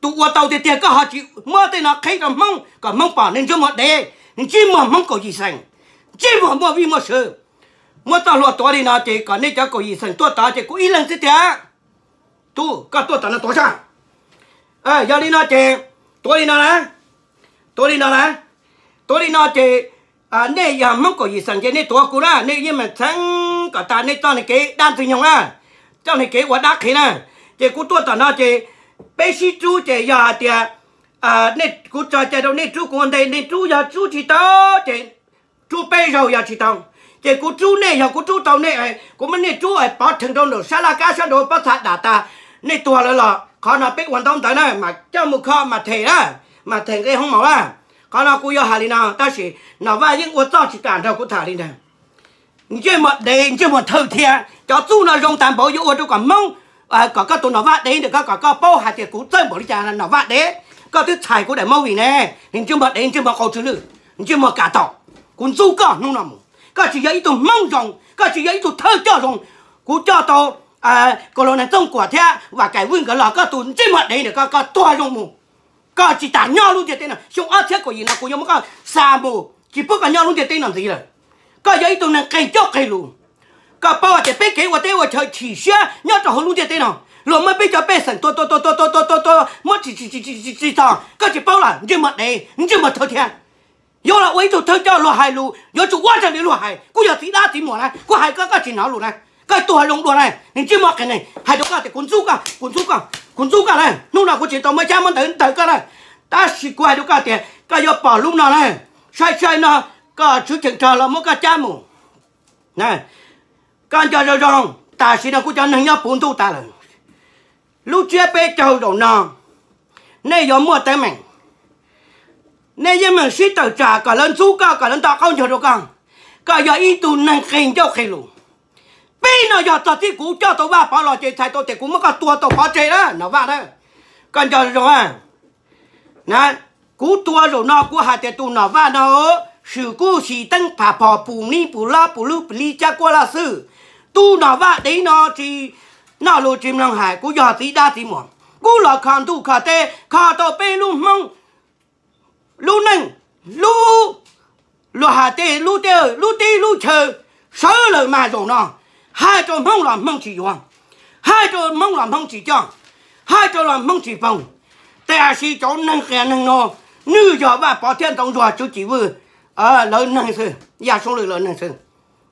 Tus ua tau tiag tiag koj ho tsis muab tej no qheb rau Hmoob kom Hmoob pom, nws ntsej muag dev, nws ntsej muag Hmoob kaum yim xeem, ntsej muag muaj vij muaj sw. Muab txoj hlua tuav li no ces kom nej cov kaum yim xeem tuaj tod ces kuv ib leeg xwb tiag. Tub, koj tuaj tom no tuav sab. Yog li no ces tuav li no na, tuav li no na, tuav li no ces nej yog Hmoob kaum yim xeem ces nej tuav kuv na, nej yeej meem txheeb kom tas nej txoj niag kev dab ntxwg nyoog na, txoj niag kev ua dab qhev na. Ces kuv tuaj tom no ces peb sib rub ces yog hais tias kuv tso cai rau nej rub kuv ua ntej, nej rub yog rub tsis tau ces rub peb zaug yog tsis tau, ces kuv rub nej yog kuv rub tau nej, kuv muab nej rub pov rhees rau nram sab laj kab sab nraud pob txha dam tas, nej tuag lawm los qhov no peb ua ntaub ntawv na mas coj mus kho mas them na, mas them nqe hoob maum na. Qhov no kuv yuav hais li no tab sis Nom Vaj yeej ua txoj tsis kam nrog kuv tham li ntag. Ntsej muag dev, ntsej muag thawj thiab, cov txuj no zoo tas npaum yuav ua rau kom Hmoob, kom koj tus Nom Vaj dev ntawm koj, kom koj paub hais tias kuv txawj npaum li cas Nom Vaj dev. Koj twb txhais kuv daim movie ne, nws ntsej muag dev, ntsej muag qau tsw lwj, ntsej muag kam tom. Kuv ntxub koj hnub no mus, koj tsis yog ib tug Hmoob zoo, koj tsis yog ib tug thawj coj zoo. Kuv coj tau Colonel Txooj Kuam thiab Vam Kaim Vwj nkawd los, koj tus ntsej muag dev ntawm koj, koj tuag zoo mus. Koj tsis tas nyob lub ntiaj teb no, xyoo ob txhiab kaum yim no kuv yuav muab koj xa mus, tsis pub koj nyob lub ntiaj teb no ntxiv lawm. Koj yog ib tug neeg qeeg cauj qeeg lus. Koj paub tias peb kev ua teb ua chaw chim siab nyob rau hauv lub ntiaj teb no, luag muab peb cov pej xeem tua tua tua tua tua tua tua tua, muab tsis tsis tsis txog, koj tsis paub los ntsej muag dev, ntsej muag thawj thiab. Yuav los ua ib tug thawj coj luag hais lus yuav tsum ua raws li luag hais. Kuv yog txiv dab txiv muam na, kuv hais koj koj tsis hnov lus na, koj tuag zoo dua na, nws ntsej muag qeeg neeg. Hais rau koj tias kuv ntxub koj, kuv ntxub koj, kuv ntxub koj na. Hnub no kuv tsis tau muab cab muab ntawv ntawm koj na, tab sis kuv hais rau koj tias koj yuav pom lub no na, sai sai no koj tswv cheem rog los muab koj cab mus. Koj nco zoo zoo, tam sim no kuv cov neeg nyob puv ntuj tas lawm. Lub tsiab peb caug zaum no nej yuav muaj teeb meem. Nej yeej meem sib tawm tsam kom lawv ntxub koj, kom lawv nto qaub ncaug rau koj. Koj yog ib tug neeg qeeg ncauj qeeg lus. Peb no yog txog txij kuv coj tau Vaj Pov los ces txhais tau tias kuv muab koj tua tau pov tseg na Nom Vaj na. Koj nco zoo na, kuv tua zaum no kuv hais tias tus Nom Vaj no swm kuj xyim teeb pham phom pum nib pum lob pum lub pim lib cab kuab laj xwb. Tus Nom Vaj dev no tsis noj lus tsis mloog hais, kuv yog txiv dab txiv muam, kuv los kho ntuj kho teb kho tau peb lub Hmoob lub neej, lub, luag hais tias lub teb, lub teb lub chaw sawv lawm mas zaum no hais rau Hmoob los Hmoob tsis yuav, hais rau Hmoob los Hmoob tsis coj, hais rau los Hmoob tsis foog. Tiam sis cov neeg qias neeg no, nws yog Vaj Pov thiab Ntxoov Ntsuag Tswv Cim Vwj lawv neeg xwb, Yaj Soob Lwm lawv neeg xwb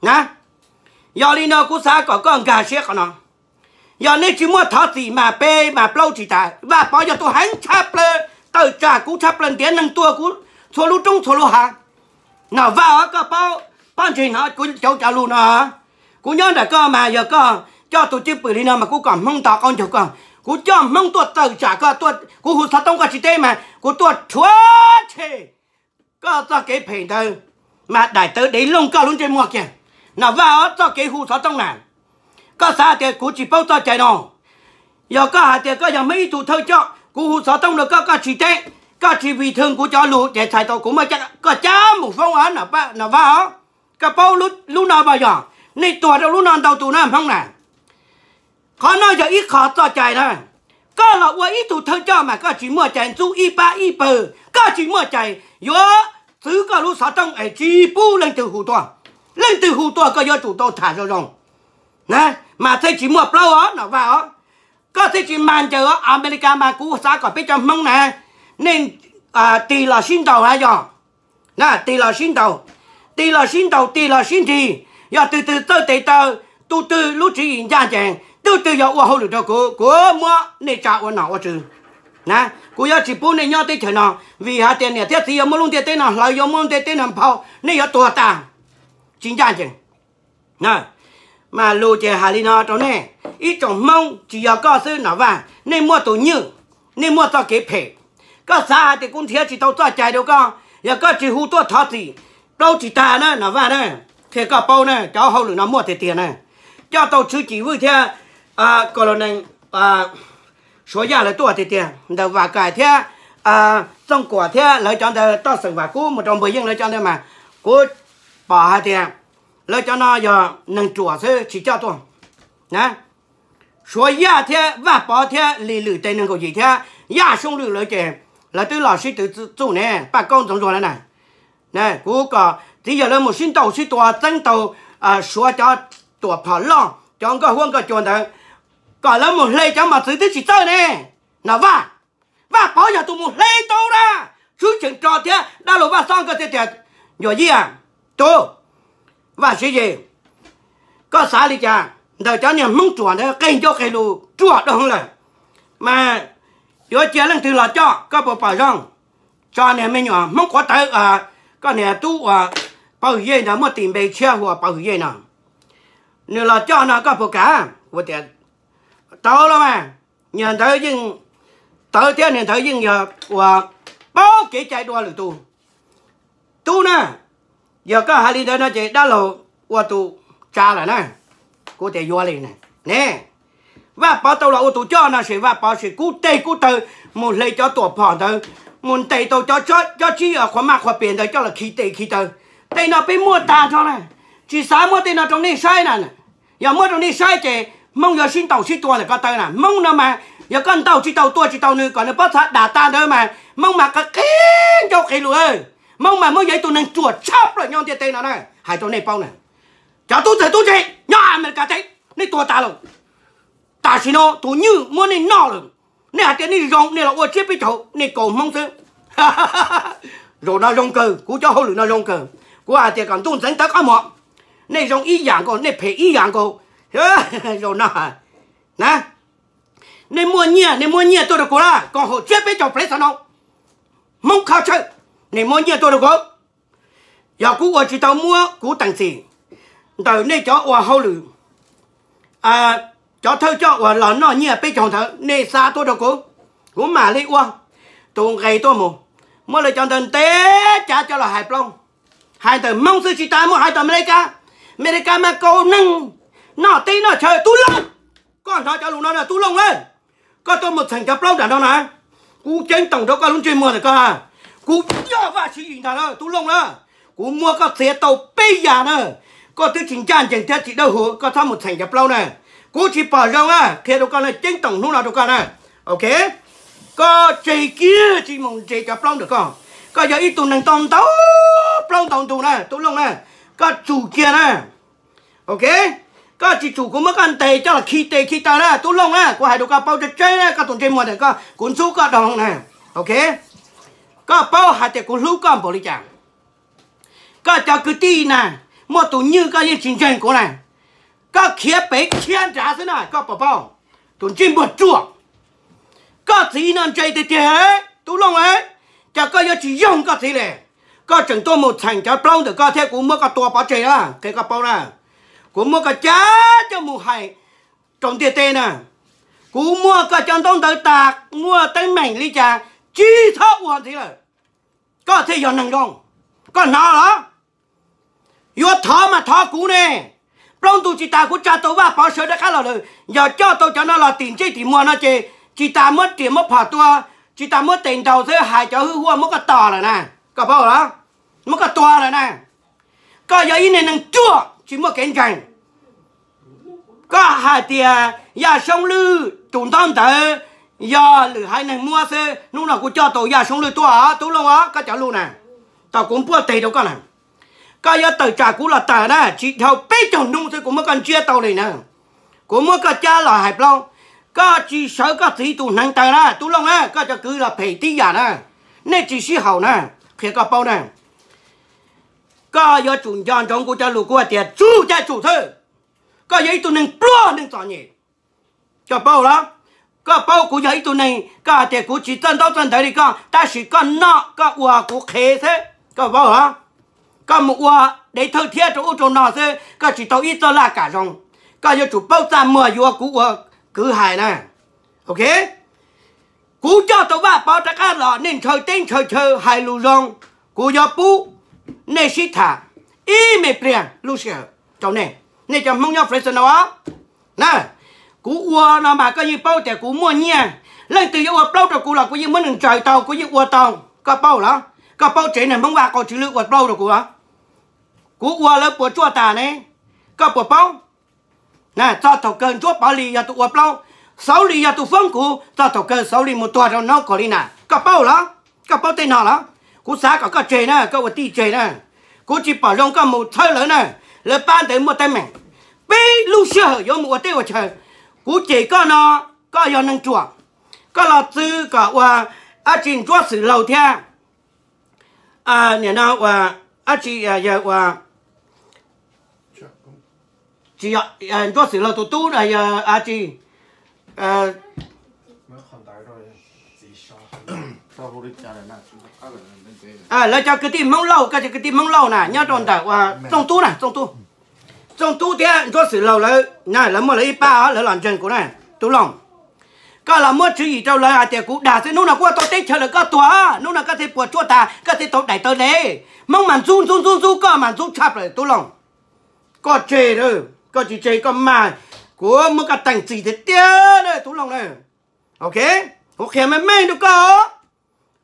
na. Yog li no kuv xav kom koj nkag siab qhov no. Yog nej tsis muaj thov txim mas peb mas plaub tsis tas. Vaj Pov yog tus heev tshaj plaws, tawm tsam kuv tshaj plaws, ntiav neeg tua kuv txhua lub roob txhua lub hav. Nom Vaj os, koj paub, pob ntseg hnov kuv cov cov lus no. Kuv nyob ntawm koj mas yog koj coj tus cwj pwm li no mas kuv kom Hmoob nto qaub ncaug koj. Kuv coj Hmoob tuaj tawm tsam koj, kuv hu xov tooj koj tsis teb mas kuv tuaj rhuav tshem koj txoj kev phem ntawd, mas daim tawv dev looj koj lub ntsej muag kiag. Nom Vaj os, txoj kev hu xov tooj na, koj xav tias kuv tsis paub txoj cai no. Yog koj hais tias koj yog Hmoob ib tug thawj coj, kuv hu xov tooj rau koj, koj tsis teb, koj tsis vij thwj kuv cov lus ces txhais tau kuv muab koj cab mus foob os Nom Vaj os. Koj paub lub no mas yog nej tuag rau lub no ntau tus na Hmoob na. Qhov no yog ib qho txoj cai na. Koj los ua ib tug thawj coj mas koj tsis muaj cai ntxub ib pab ib pawg, koj tsis muaj cai yuav txwv koj lub xov tooj es tsis pub leej twg hu tuaj. Leej twg hu tuaj koj yuav tsum tau tham zoo zoo na, mas thiaj tsis muaj plaub os Nom Vaj os. Koj thiaj tsis mag ncaws os. Amelikas mas kuv xav kom peb cov Hmoob na, nej tig los sib ntaus na yog, tig los sib ntaus, tig los sib ntaus, tig los sib nrig. Yog tus twg txawj tes taw, tus twg lub tswv yim ncaj ncees, tus twg yog ua hauj lwm rau kuv, kuv muab nej tsa ua nom ua tswv na. Kuv yuav tsis pub nej nyob teb chaws no, vim hais tias niam thiab txiv yuav muab lub ntiaj teb no hlawv, yuav muab lub ntiaj teb no nphau, nej yuav tuag tas, tsis ncaj ncees. Mas lus ces hais li no rau nej, ib tsoom Hmoob tsis yog koj xwb Nom Vaj, nej muaj tus nywj, nej muaj txoj kev phem. Koj xav hais tias kuv nrhiav tsis tau txoj cai rau koj, yog koj tsis hu tuaj thov txim, plaub tsis tag na Nom Vaj na. Qhia koj paub na, cov hauj lwm no muaj tiag tiag na. Coj tau Tswv Cim Vwj thiab Colonel Suav Yaj lawv tuaj tiag tiag, ntawm Vam Kaim thiab Txooj Kuam thiab lawv cov ntawd, toj xeem Vam Kub mus rau Npuag Yeej lawv cov ntawd mas kuv pom hais tias lawv cov no yog neeg ruam xwb tsis coj tuaj. Suav Yaj thiab Vaj Pov thiab Lis Lwm tes nees nkaum yim thiab Yaj Soob Lwm lawv ces lawv twb los sib tw txuj ne, Paj Kaub Ntxoov Zuag lawv na. Kuv kom txiv yawg lawv mus sib ntaus sib tua txeeb tau Suav cov tuam phom loj, cov nkoj huab nkoj cua ntawd, kom lawv mus hle cov mos txwv twb tsis txawj ne. Nom Vaj, Vaj Pov yog tus mus hle tau na, tshwj xeeb rog thiab dab laug Vaj Xob nkawd thiaj tias, Yuam Yij, tus Vaj Siv Yis, koj xav li cas? Ntawm cov niag Hmoob ruam ntawd qeg ncauj qeg lus ruam dua hwv lawm, mas yuav cia leej twg los coj koj puas pom zoo? Tso niag me nyuam Hmoob qhuav tawv, koj niag tub uas Pov Hwm Yej ntawd, muaj tis npe tshiab hu ua Pov Hwm Yej no, nws los coj no koj puas kam? Ua tias tau los mas, niag ntawd yeej tawv thiab niag ntawd yeej yog uas paub kev cai dua lwm tus. Tub na, yog koj hais li ntawd no ces dab laug ua tus tsa lawm na. Kuv tias yuav li ne. Vaj Pov tau los ua tus coj no ces Vaj Pov ces kub teg kub taw mus hle cov tuam phom ntawd, mus ntes tau cov, cov tsib qhua maj qhua pias ntawd coj los khi tes khi taw. Tej no peb muaj tag nrho na, tsis xav muab tej no rau nej saib na. Yog muab rau nej saib ces Hmoob yuav sib ntaus sib tua ntawm ko taw na. Hmoob no mas yog koj ntaus tsis tau tua tsis tau nws kom nws pob txha dam tag ntawd mas Hmoob mas qe qe ncauj qe lus. Hmoob mas muab yog ib tug neeg ruam tshaj plaws nyob ntiaj teb no na, hais rau nej paub na. Cov tub txawg tub ntse nyob Amelikas teb, nej tuag tas lawm. Tam sim no tus nywj muab nej noj lawm, nej hais tias nej zoo, nej los ua tsiab peb caug, nej kaus Hmoob xwb. Zaum no zoo kawg, kuv cov hauj lwm no zoo kawg. Kuv hais tias kom ntuj ntxeev tawv qab muag, nej zoo ib yam nkaus, nej phem ib yam nkaus. Zaum no na, nej muaj nyiaj, nej muab nyiaj tuaj rau kuv na, koom haum tsiab peb caug plev xov no, Hmoob qhov tshawj, nej muab nyiaj tuaj rau kuv. Yog kuv ua tsis tau muab kuv teem txim ntawm nej cov ua hauj lwm, cov thawj coj uas los noj nyiaj peb caug ntawd, nej xa tuaj rau kuv, kuv mam li ua tus nqe tuaj mus. Muab lawv cov ntawd ntes cav coj los hais plaub, hais ntawm Hmoob xwb tsis tas, muab hais tom Amelikas. Amelikas mas kaus neeg noj teb noj chaw. Tub Looj, koj hnov cov lus no na Tub Looj na, koj tuaj mus txheem cov plaub nram no na, kuv ceeb toom rau koj lub ntsej muag ntawm koj. Kuv yog Vaj Siv Yis ntag na Tub Looj na, kuv muab koj txiav tau peb yam na. Koj twb tsis ncaj ncees thiab tsis dawb huv, koj txhob mus txheem cov plaub na. Kuv tsis pom zoo na, qhia rau koj na, ceeb toom hnub no rau koj na. Ok, koj tseg kiag tsis mus nres cov plaub ntawm koj. Koj yog ib tug neeg tau ntau plaub ntau ntug na Tub Looj na, koj tsum kiag na. Ok, koj tsis tsum kuv muab koj ntes coj los khi tes khi taw na Tub Looj na. Kuv hais rau koj paub tseeb tseeb na, koj tus ntsej muag ntawm koj kuv ntxub koj doo na. Ok, koj paub hais tias kuv hlub koj npaum li cas. Koj cov kwv tij na, muaj tus nywj koj yeej tsis ntseeg kuv na. Koj khiav pem khiav nrad xwb na, koj puas paub? Tus ntsej muag ruam. Koj txiv no ntse tiag tiag, Tub Looj, cas koj yuav tsis yoog koj txiv li? Koj tseem tuaj mus txheem cov plaub ntawm koj thiab kuv muab koj tua pov tseg na, qhia koj paub na. Kuv muab koj cab coj mus hais rau ntiaj teb na. Kuv muab koj cov ntaub ntawv tas, muaj teeb meem li cas tsis txhob ua ntxiv lawm, koj thiaj yog neeg zoo. Koj hnov los? Yuav thov mas thov kuv ne. Plaub ntug tsis tas kuv tsa tau Vaj Pov sawv dawb qab los lawm, yog coj tau cov no los tim ntsej tim muag no ces tsis tas muab riam muab phom tua, tsis tas muab tes ntaus xwb, hais cov hwj huaj muab koj tom lawm na. Koj paub los? Muab koj tua lawm na. Koj yog ib niag neeg ruam tsis muaj kev ntseeg. Koj hais tias Yaj Soob Lwj tus ntaub ntawv yog lwm haiv neeg muab xwb, hnub no kuv coj tau Yaj Soob Lwj tuaj os Tub Looj os, koj cov lus na, tau kuv npuaj teg rau koj na. Koj yuav tawm tsam kuv los tawm na, tsis dhau peb caug hnub xwb kuv muab koj ntsiab tau li na. Kuv muab koj cab los hais plaub, koj tsis sawv koj txiv tus hneev taw na Tub Looj na, koj cov kwv los phem tib yam na, nej tsis sib haum na, qhia koj paub na. Koj yuav tsum nco ntsoov kuv cov lus, kuv hais tias tsum ces tsum xwb. Koj yog ib tug neeg pluag neeg txom nyem, koj paub los? Koj paub kuv yog ib tug neeg, koj hais tias kuv tsis txawj ntaub txawj ntawv li koj, tab sis koj noj koj ua kuv qhev xwb, koj paub los? Koj mus ua dev thawj thiab rau ub rau no xwb, koj tsis tau ib txoj laj kam zoo. Koj yuav tsum paub txaj muag yuav kuv ua kwv hais na. Ok, kuv coj tau Vaj Pov rov qab los, nej ntshaw teb ntshaw chaw hais lus zoo, kuv yuav pub nej sib tham ib me pliag lub sij hawm rau nej, nej cov Hmoob nyob Fresno os. Na, kuv ua no mas koj yeej paub tias kuv muaj nyiaj, leej twg yuav ua plaub rau kuv los kuv yeej muab nws ntsaws tau, kuv yeej ua tau, koj paub los? Koj paub tsev neeg Hmoob Vaj Qau Tswv Lwj ua plaub rau kuv los? Kuv ua lawv puas tsuaj tas ne, koj puas paub? Na, txog thaum kawg Ntsuab Pov Lis yog tus ua plaub, Xauv Lis yog tus foob kuv, txog thaum kawg Xauv Lis mus tuag rau North Carolina, koj paub los? Koj paub tej no los? Kuv xav kom koj tseg na, koj ua tij tseg na. Kuv tsis pom zoo koj mus txhawb lawv na, lawv pab ntawd muaj teeb meem. Peb lub sij hawm yuav mus ua teb ua chaw, kuv cem koj no, koj yog neeg ruam, koj los txwv kom ua dab tsi Ntsuab Xwm Laug thiab, nim no ua dab tsi, yog ua, tsis yog, Ntsuab Xwm Laug tus tub no yog dab tsi, lawv cov kwv tij Hmoob Lauj, koj cov kwv tij Hmoob Lauj na nyob rau ntawm ua Txooj Tub na, Txooj Tub, Txooj Tub thiab Ntsuab Xwm Laug lawv, lawv muaj lawv ib pab, lawv los ntseeg kuv na, Tub Looj. Koj los muab tswv yim rau lawv hais tias kuv dag xwb, hnub no kuv ua tau teb chaws lawm koj tuag, hnub no koj thiaj puas tsuaj tas, koj thiaj tau daim tau le. Hmoob mas ntxub ntxub ntxub ntxub, koj mas ntxub tshaj plaws Tub Looj. Koj tseg, koj tsis tseg koj mas kuv muab koj teem txim tiag tiag na Tub Looj na. Ok, kuv qhia meej meej rau koj,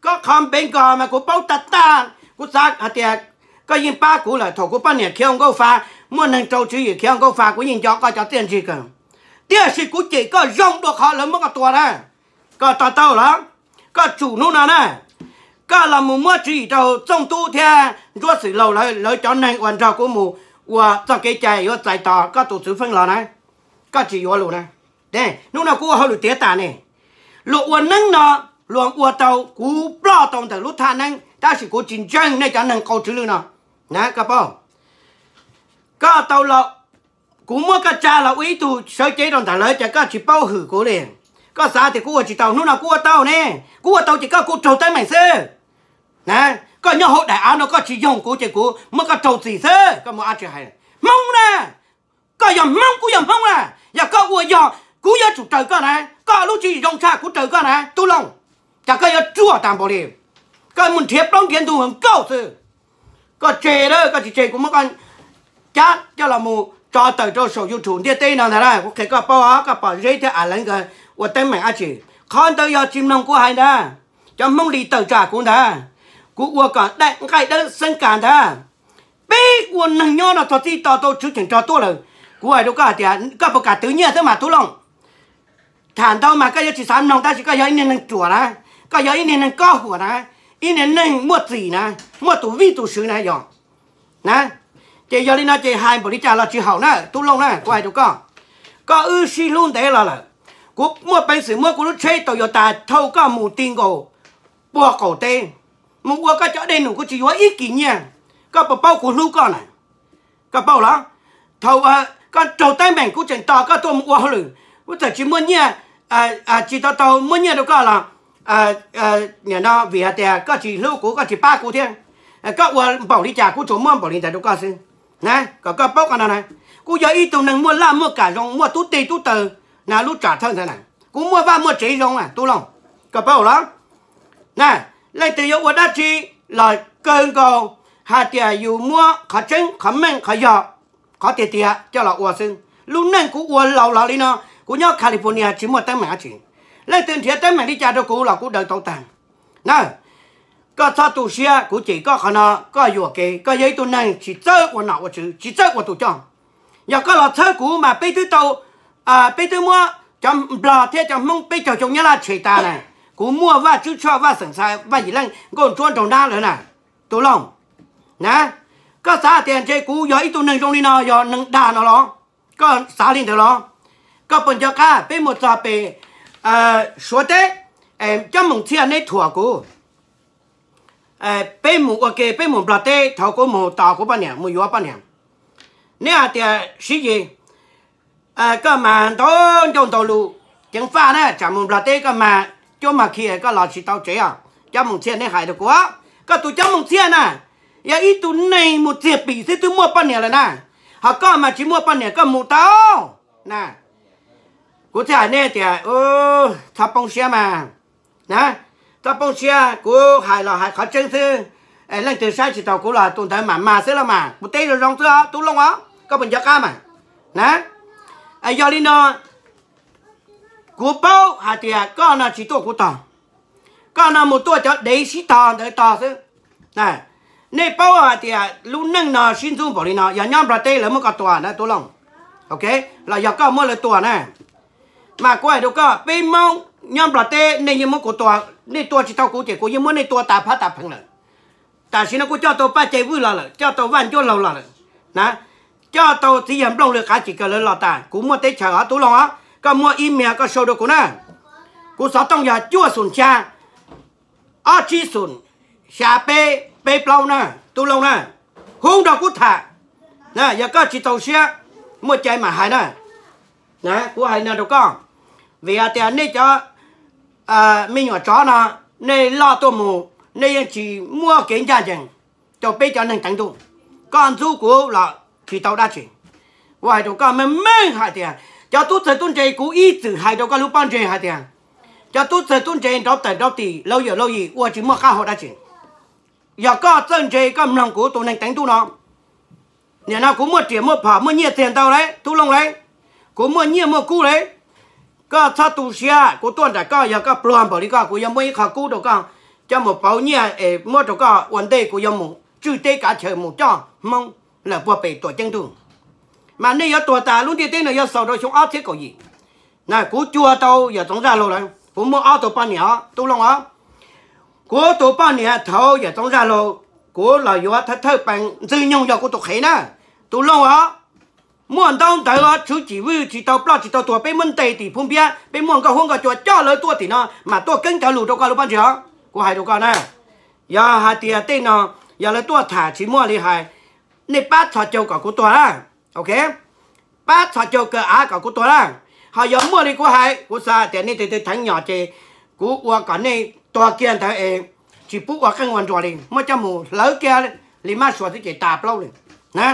koj qhov npe nkos mas kuv paub tag tag, kuv xav hais tias koj yeej pab kuv lawm. Thaum kuv poj niam khiav ua nkauj fa, muaj neeg rau tswv yim khiav ua nkauj fa, kuv yeej nco koj cov txiaj ntsig kawg, tiam sis kuv cem koj zoo dua qhov lawv muab koj tua na. Koj to taub los? Koj tsum hnub no na, koj los mus muab tswv yim rau Txooj Tub thiab Ntsuab Xwm Laug lawv, lawv cov neeg uas nrog kuv mus ua txoj kev cai yuav txais tos koj tus txwv feej los na. Koj tsis yuav lus na. Hnub no kuv ua hauj lwm tiav tas ne, luag ua neeb no, luag ua tau, kuv ploj tau ntawm lub thaj neeb, tab sis kuv tsis ntseeg nej cov neeg qau tswv lwj no na, koj paub? Koj tau los, kuv muab koj tsa los ua ib tug sawv cev rau ntawm lawv ces koj tsis paub hwm kuv li. Koj xav tias kuv ua tsis tau, hnub no kuv ua tau ne. Kuv ua tau ces koj kuj raug teeb meem xwb na. Koj nyob hauv daim av no koj tsis yoog kuv ces kuv muab koj raug txim xwb, koj mus ab tsi hais. Hmoob na, koj yog Hmoob kuv yog Hmoob na, yog koj ua yog kuv yuav tsum raws koj na. Koj lub tswv yim zoo tshaj kuv raws koj na Tub Looj. Cas koj yuav ruam tas npaum li, koj mus nrhiav plaub nrhiav ntug nkauj xwb. Koj tseg, koj tsis tseg kuv muab koj cab coj los mus tso tawm rau saum YouTube ntiaj teb no ntag na. Kuv qhia koj paub, koj pom Zeb thiab Am Leev nkawd ua teeb meem dab tsi. Qhov ntawd yog tsis mloog kuv hais ntag, cov Hmoob li tawm tsam kuv ntag, kuv ua kom daim nqaij dawb xeeb kas ntag. Peb ua neeg nyob no txog txij to tau tswv cheem rog tuaj lawm. Kuv hais rau koj hais tias koj puas kam twv nyiaj xwb mas Tub Looj. Tham ntau mas koj yuav tsis xav mloog, tab sis koj yog ib niag neeg ruam na, koj yog ib niag neeg kob huam na, ib niag neeg muaj txim na, muaj tus vij tus sw na yog na. Ces yog li no ces hais npaum li cas los tsis haum na Tub Looj na, kuv hais rau koj. Koj wb sib hlub ntev los lawm, kuv muaj peev xwm muab kuv lub tsheb Toyota thauj koj mus ti nkaus puag qaum teb, mus ua koj cov dej num kuv tsis yuav ib kis nyiaj. Koj puas paub kuv hlub koj na? Koj paub los? Thaum koj raug teeb meem kuv tseem tos koj tuaj mus ua hauj lwm, kuv txawm tsis muaj nyiaj, tsis tau tau muab nyiaj rau koj los nim no vim hais tias koj tsis hlub kuv, koj tsis pab kuv thiab. Koj ua npaum li cas kuv tsuas muab npaum li ntawd rau koj xwb na, kom koj paub qhov no na. Kuv yog ib tug neeg muaj laj muaj kam zoo, muaj tub teg tub taw na, lub tsam thawj ntawd na, kuv muaj vaj muaj tsev zoo na Tub Looj, koj paub los? Na, leej twg yuav ua dab tsi los kawg nkaus hais tias yus muab qhov tseeb qhov meej qhov yog qhov tiag tiag coj los ua xwb. Lub neej kuv ua laus los li no, kuv nyob California tsis muaj teeb meem dab tsi. Leej twg nrhiav teeb meem li cas rau kuv los kuv daws tau tag na. Koj txhob tu siab, kuv cem koj qhov no, koj yuam kev, koj yog ib tug neeg tsis txawj ua nom ua tswv, tsis txawj ua tus coj. Yog koj los txhawb kuv mas peb twb tau peb twb muab cov Nplog thiab cov Hmoob peb caug xyoo Nyab Laj tshem tas na. Kuv muaj Vaj Tswb Tshoj, Vaj Xeem Xais, Vaj Yim Leej, Nkauj Ntsuab nraug nab lawm na, Tub Looj na. Koj xav hais tias ntshe kuv yog ib tug neeg zoo li no yog neeg dag no los? Koj xav li ntawd los? Koj puas nco qab peb mus txog pem Suav teb, cov Moos Txhiaj neb thuam kuv. Peb mus ua ke, peb mus Nplog teb, thaum kuv mus tos kuv poj niam, mus yuav poj niam, neb hais tias Siv Yis, koj mas ntau ncauj ntau lus, ceev faj na, tsam mus Nplog teb koj mas cuab mas khi koj los tsis tau tsev os. Cov Moos Txhiaj neb hais rau kuv, koj tus cov Moos Txhiaj na, yog ib tug neeg mus txiag pim xwb twb muaj poj niam lawm na, ho koj mas tsis muaj poj niam koj mus tau na. Kuv thiaj hais neb tias txhob poob siab mas na, txhob poob siab, kuv hais los hais qhov tseeb xwb. Leej twg saib tsis taus kuv los tus ntawd mam mas xwb los mas, kuv teb zoo zoo xwb os Tub Looj os, koj puas nco qab mas na. Yog li no, kuv paub hais tias koj no tsis tuaj kuv tog, koj no mus tuaj cov dev sib tog ntawd tog xwb. Nej paub hais tias lub neej no sib ntxub npaum li no, yog nyob Nplog teb lawv muab koj tua na Tub Looj, ok, los yog koj muab lawv tua na. Mas kuv hais rau koj, peb Hmoob nyob Nplog teb nej yeej muab kuv tua, nej tua tsis tau kuv ces kuv yeej muab nej tua tas phab tas pheev lawm. Tam sim no kuv coj tau Paj Cai Vwj los lawm, coj tau Vaj Ncuab Laug los lawm na, coj tau txiv yawg Nplooj Lwm Qav Cim Kaws lawv los tas, kuv muaj teb chaws os Tub Looj os, koj muaj email koj sau rau kuv na. Kuv xov tooj yog cuaj xoom xya, ob tsib xoom, xya peb peb plaub na, Tub Looj na. Hu nrog kuv tham, yog koj tsis txaus siab, muaj cai mam hais na. Kuv hais no rau koj, vim hais tias nej cov me nyuam tsov no, nej loj tuaj mus, nej yeej tsis muaj kev ncaj ncees rau peb cov neeg teev ntuj. Koj ntxub kuv los tsis tau dab tsi. Kuv hais rau koj meej meej hais tias cov tub txawg tub ntse, kuv ib txwm hais rau koj lub pob ntseg hais tias cov tub txawg tub ntse nrov tawm nrov tim lauj yawm lauj yim ua tsis muaj qab hau dab tsi. Yog koj txawj ntse koj mloog kuv tus neeg teev ntuj no, nim no kuv muaj riam muaj phom muaj nyiaj txiag ntau lawm Tub Looj lawm, kuv muaj nyiaj muaj kub lawm. Koj txhob tu siab, kuv tuaj nram koj, yog koj pluag npaum li koj kuv yuav muab ib qho kub rau koj coj mus pauv nyiaj es muab rau koj ua ntej kuv yuav mus tswj teb kav chaw mus coj Hmoob lawm puag pem Tuam Ceeb Ntuj. Mas nej yuav tuag tas, lub ntiaj teb no yuav xaus rau xyoo ob txhiab kaum yim. Na kuv cuag tau yawm Txoov Zaj Laug lawm, kuv muaj ob tug poj niam os Tub Looj os. Kuv tus poj niam thaum yawm Txoov Zaj Laug, kuv los yuav thawj thawj pees Ntxwg Nyoog yog kuv tus qhev na, Tub Looj os. Muaj ntaub ntawv os, Tswv Cim Vwj tsis tau ploj tsis tau tuag, peb muab ntes tim Phub Npiab, peb muaj nkauj huab nkauj cua coj lawv tuaj tim no mas tuaj keeb cawv lus rau koj lub pob ntseg os. Kuv hais rau koj na, yog hais tias tej no yog lawv tuaj tham tsis muaj li hais, nej pab txhos caug kom kuv tuag na, ok, pab txhos caug kaw av kom kuv tuag na. Ho yog muaj li kuv hais, kuv xav tias nej tus twg theev nyom ces kuv ua kom nej tuag kiag ntawd es tsis pub ua qeej ua nruas li, muab coj mus hlawv kiag li mab suav xwb ces tas plaub li na.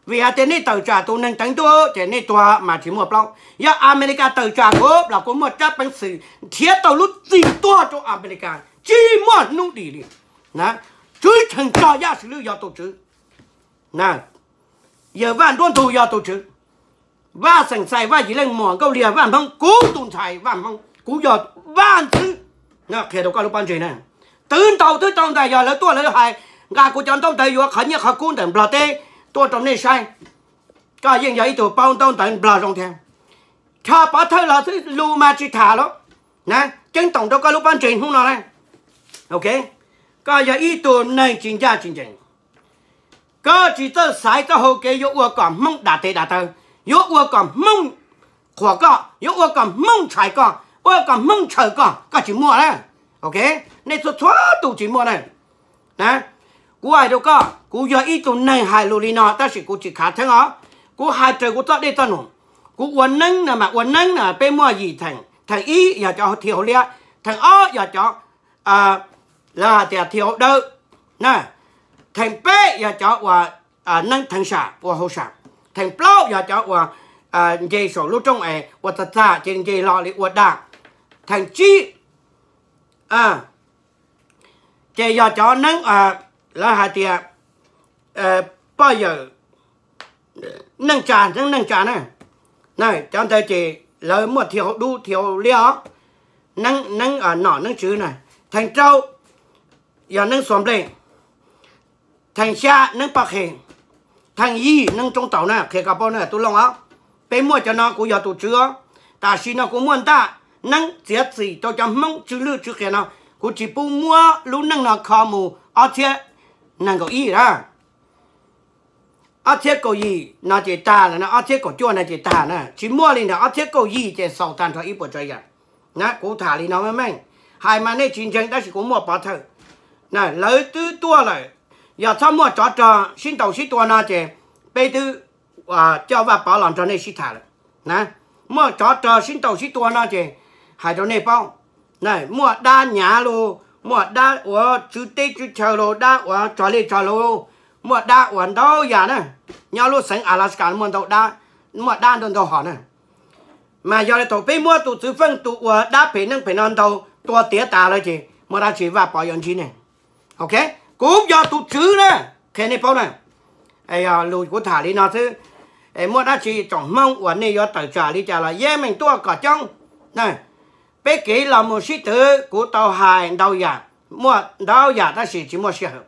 Vim hais tias nej tawm tsam tus neeg teev ntuj ces nej tuag mas tsis muaj plaub. Yog Amelikas tawm tsam kuv los kuv muaj tsab peev xwm nrhiav tau lub txim tuag rau Amelikas tsis muaj hnub dim li. Tswv Tsheej Txog Yaj Swm Lwj yog tus tswv, yawg Vaj Nruab Ntug yog tus tswv, Vaj Xeem Xais, Vaj Yim Leej, Muas Nkauj Liag, Vaj Hmoob, kuv tus ntxhais Vaj Hmoob, kuv yog Vaj Ntxwv. Qhia rau koj lub pob ntseg na, twb ntau twb tau ntag, yog lawv tuaj lawv hais nqa kuv cov ntaub ntawv yuav qhov nyiaj qhov kub ntawm Nplog teb tuaj rau nej saib, koj yeej yog ib tug paub ntaub ntawv Nplog zoo thiab. Rho pov thawj los xwb lus mas tsis tham lawm na. Ceeb toom rau koj lub pob ntseg hnub no na, ok, koj yog ib tug neeg tsis ncaj tsis ncees. Koj tsis txawj xaiv txoj hau kev yuav ua kom Hmoob dam tes dam taw, yuav ua kom Hmoob qhuas koj, yuav ua kom Hmoob ntshai koj, ua kom Hmoob ntshaw koj, koj tsis muaj na. Ok, nej txhua txhua tus tsis muaj na. Kuv hais rau koj, kuv yog ib tug neeg hais lus li no tab sis kuv tsis khav theeb os. Kuv hais raws kuv txoj dej txoj num. Kuv ua neeb no mas ua neeb no peb muaj yim theem, theem ib yog cov thia hauv liab, theem ob yog cov lawv hais tias thia hauv dawb, theem peb yog cov uas neeb theev sam ua hauv sam, theem plaub yog cov uas nce saum lub roob es ua txag txag ces nce hlo li ua dag, theem tsib ces yog cov neeb lawv hais tias poj yawm neej tsa, neeb neej tsa na. Cov ntawd ces lawv muaj thia hauv dub thia hauv liab os, neeb nom neeb tswv na. Theem rau yog neeb xuas nplej, theem xya neeb poj qhe, theem yim neeb roob taus na, qhia koj paub na Tub Looj os. Peb muaj cov no kuv yog tus tswv os. Tam sim no kuv muaj ntaj neeb txiav txim rau cov Hmoob tsw lwj tsw qias no, kuv tsis pub muab lub neej no kho mus ob txhiab nees nkaum ib na. Ob txhiab kaum yim no ces tag lawm na, ob txhiab kaum cuaj no ces tag na, tsis muaj li ntawd. Ob txhiab kaum yim ces xaus tag nrho ib puas tsav yam na. Kuv tham li no meej meej, hais mas nej tsis ntseeg tab sis kuv muaj pov thawj na. Lawv twb tuaj lawm, yog txhob muaj tsov rog sib ntaus sib tua no ces peb twb coj Vaj Pov los nrog nej sib tham lawm na. Muaj tsov rog sib ntaus sib tua no ces hais rau nej paub, muaj dab nyav los, muaj dab uas tswv teb tswv chaw los, dab uas tso liaj tso lus, muaj dab uas ntau yam na. Nyob lub xeev Alaska muaj ntau dab, muaj dab ntau ntau hom na. Mas yog li thaum peb muab tus txwv Feej tus uas dab phem neeg phem no ntaus tua tiav tas lawm ces muaj dab tsi Vaj Pov yuav ntsib ne? Ok, kuv yog tus tswv na, qhia nej paub na. Yog lus kuv tham li no xwb, muaj dab tsi tsoom Hmoob uas nej yuav tawm tsam li cas los yeej meem tuaj kom coob na. Peb kev los mus sib twv kuv tau hais ntau yam, muaj ntau yam tab sis tsis muaj sij hawm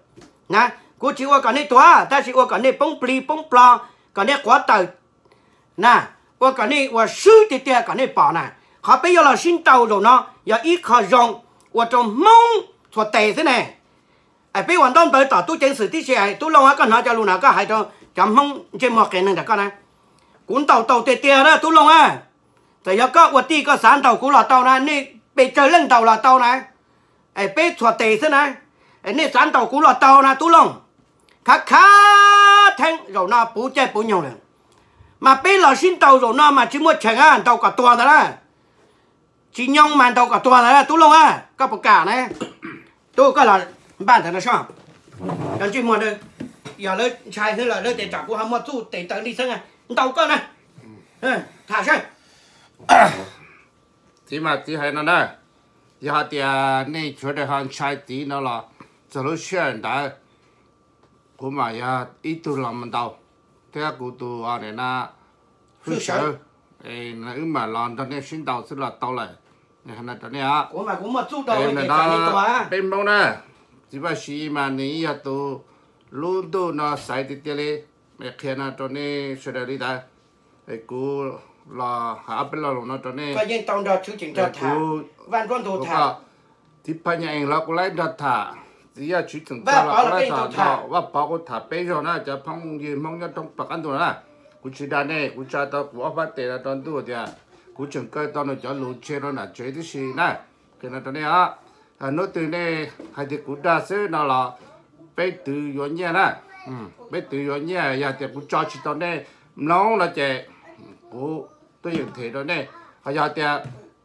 na. Kuv tsis ua kom nej tuag tab sis ua kom nej poob plig poob plho, kom nej quav tawm na, ua kom nej ua swb tiag tiag kom nej pom na. Qhov peb yuav los sib ntaus zaum no yog ib qho zoo ua rau Hmoob txhua tes xwb ne. Peb ua ntaub ntawv tom tub ceev xwm tib si, Tub Looj, koj hnov cov lus no koj hais rau cov Hmoob ntsej muag qias neeg ntawm koj na. Kuv ntaus tau tiag tiag na Tub Looj a. Txawm yog koj ua tij koj xav ntaus kuv los tau na, nej pes tsawg leej ntaus los tau na. Peb txhua tes xwb na, nej xav ntaus kuv los tau na Tub Looj. Khav khav theeb zaum no puv caij puv nyoog lawm, mas peb los sib ntaus zaum no mas tsis muaj cheem a, ntaus kom tuag ntawd na. Tsis nyoo mas ntaus kom tuag ntawd Tub Looj a, koj puas kam na? Tub, koj los npaj ntawm no soj, cov ntsej muag, yog lawv ntshai xwb los lawv tias tsam kuv ho muaj txuj tes taw li xeeb ntaus koj na. Tham saib. Txiv mas txiv hais no na, yog hais tias nej sawv daws ho ntshai txiv no los txog lub sij hawm ntawd kuv mam yog ib tug los mus ntaus, thiab kuv tus hwj sawv, wb mam los nrog nej sib ntaus xwb los tau lawm. Rau nej, peb Hmoob na, txiv Vaj Siv mas nws yog tus lub ntuj no xaiv tiag tiag li. Qhia no rau nej sawv daws li ntawd. Kuv los hais ob peb lo lus no rau nej. Kuv, txiv Phaj Nyaj Ees los kuv laib nrog tham, txiv Yaj Tswv Xeem Txag los kuv laib tham nrog, Vaj Pov kuv tham peb zaug na, cov phooj ywg Hmoob nyob roob pem qab ntuj na. Kuv tsis dag nej, kuv tsa tau kuv ob phab tes no rau ntuj tias kuv tseem kaw tau nws cov lus tseg rau nram tsev tib si na. Qhia no rau nej os, hnub twg nej hais tias kuv dag xwb no los peb twv yuav nyiaj na. Peb twv yuav nyiaj, yog tias kuv tso tsis tau nej mloog no ces kuv tuaj yeem them rau nej. Ho yog tias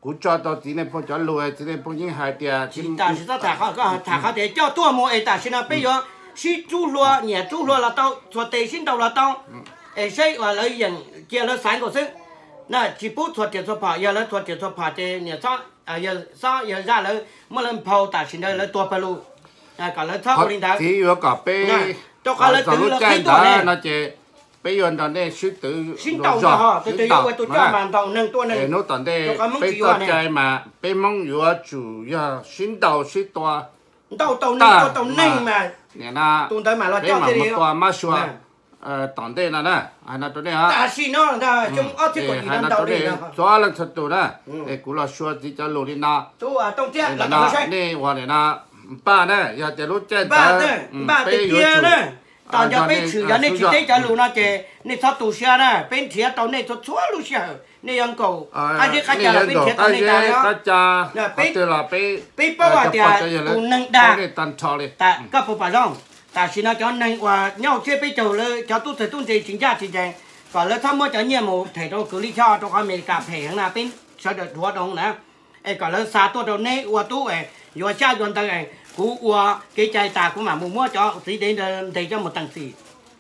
kuv tso tau txiv Neej Phooj cov lus, txiv Neej Phooj yeej hais tias, tam sim txhob tham qhov, tham qhov tias coj tuaj mus es tam sim no peb yuav sib rub hlua, nyiam rub hlua los tau, txhua tes sib ntaus los tau, es saib uas lawv yeem cia lawv xaiv nkaus xwb. Na tsis pub txhua riam txhua phom, yog lawv txhua riam txhua phom ces niam, yog xob yog zaj lawv muab lawv nphau tam sim ntawd lawv tuag pawg lug, kom lawv txhob ua li ntawd. Txiv yuav kom peb, rau qhov lawv twv lub caij ntawd no ces peb yuav nrog nej sib twv, sib ntaus zog, twb yog ua tus coj mas ntaus neeg tua neeg. Hnub tom ntej peb txoj cai mas peb Hmoob yuav tsum yog sib ntaus sib tua, ntaus tau neeg tua tau neeg mas tus ntawd mas los coj mus tua mab sua tom ntej no na. Hais no rau nej, tam sim no ob txhiab kaum yim no ntaus li no txhua leej txhua tus na. Es kuv los sua txiv cov lus li no, nej ua li no npaj na, yog tias lub caij ntawd peb yuav tsum, tom ncauj peb tshwm, yog nej tsis teb cov lus no ces nej txhob tu siab na, peb nrhiav tau nej txhua txhua lub sij hawm, nej yuav nkaum qab zeb qab ca los peb nrhiav tau nej tas li. Peb paub hais tias tus neeg dag, koj puas pom zoo, tam sim no cov neeg uas nyob hauv tsiab peb caug lawv cov tub txawg tub ntse tsis ncaj tsis ncees, kom lawv txhob muab cov nyiaj mus them rau kwv Lij Choj rau qhov Amelikas phem heev na, peb sawv daws dhuav dhau na. Es kom lawv xa tuaj rau neb ua tub es yuav xyab yuav ntawv es kuv ua kev cai tas kuv mam mus muab cov txiv dev ntawd ntes coj mus teem txim.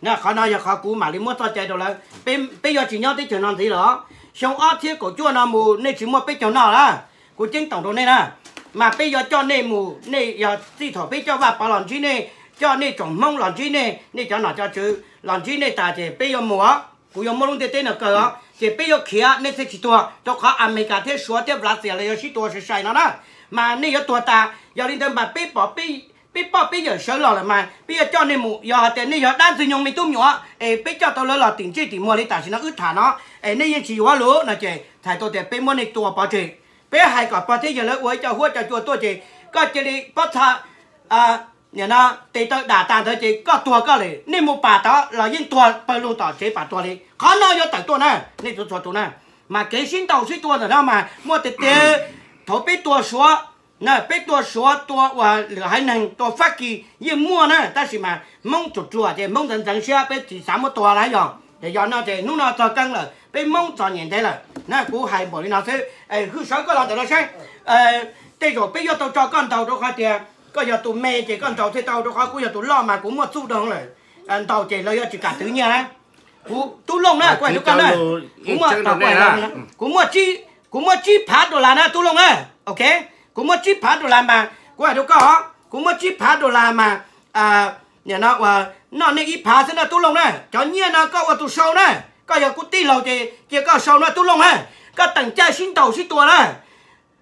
Na qhov no yog qhov kuv mam li muab txoj cai rau lawv. Peb yuav tsis nyob teb chaws no ntxiv lawm. Xyoo ob txhiab kaum cuaj no mus nej tsis muaj peb caug noj lawm. Kuv ceeb toom rau nej na, mas peb yuav coj nej mus, nej yog txij thaum peb coj Vaj Pov los ntsib nej, coj nej tsoom Hmoob los ntsib nej, nej cov nom cov tswv los ntsib nej tas ces peb yuav mus os. Kuv yuav muab lub ntiaj teb no kaw os, ces peb yuav khiav, nej thiaj tsis tuag, rau qhov Amelikas thiab Suav thiab Lavxias lawv yuav sib tua sai sai no na. Mas nej yuav tuag tas, yog li ntawd mas peb pom peb Peb poj peb yawm sawv los lawm mas peb yuav coj nej mus, yog hais tias nej yog dab ntxwg nyoog me tub me nyuam es peb coj tau lawv los tim ntsej tim muag li tam sim no wb tham no, es nej yeej tsis yuav lus no ces txhais tau tias peb muab nej tua pov tseg. Peb hais kom pog thiab yawg lawv ua ib co huab co cua tuaj ces koj cia li pob txha, nim no tes taw dam tas ntawd ces koj tuag koj lawm, nej mus pam tod los yeej tuag pawg lug tom tsev pam tuag li. Qhov no yuav tawm tuaj na, nej txhua txhua tus na. Mas kev sib ntaus sib tua ntawm no mas muaj tiag tiag. Thaum peb tua Suav na, peb tua Suav, tua uas lwm haiv neeg, tua Fab Kis yeej muaj na, tab sis mas Hmoob tsuam ruam ces Hmoob ntxeev ntxeev siab peb tsis xav muab tua lawm yog. Ces yog no ces hnub no txog keeb lawm, peb Hmoob txom nyem ntev lawm na. Kuv hais npaum li no xwb, Hwj Sawv koj los ntawm no saib. Tej zaum peb yuav tau tso koj ntaus rau qhov tias koj yog tus me ces koj ntaus thiaj tau, rau qhov kuv yog tus loj mas kuv muaj txuj dhau lawm. Ntaus ces lawv yuav tsis kam twv nyiaj na. Kuv Tub Looj na, kuv hais rau koj na, kuv muaj, kuv muaj tsib phav dollar na Tub Looj na. Ok, kuv muaj tsib phav dollar mas kuv hais rau koj, kuv muaj tsib phav dollar mas nim no uas noj nej ib phav xwb na Tub Looj na. Cov nyiaj no koj ua tus sau na, koj yog kuv tij laug ces cia koj sau na Tub Looj na. Koj teem caij sib ntaus sib tua na,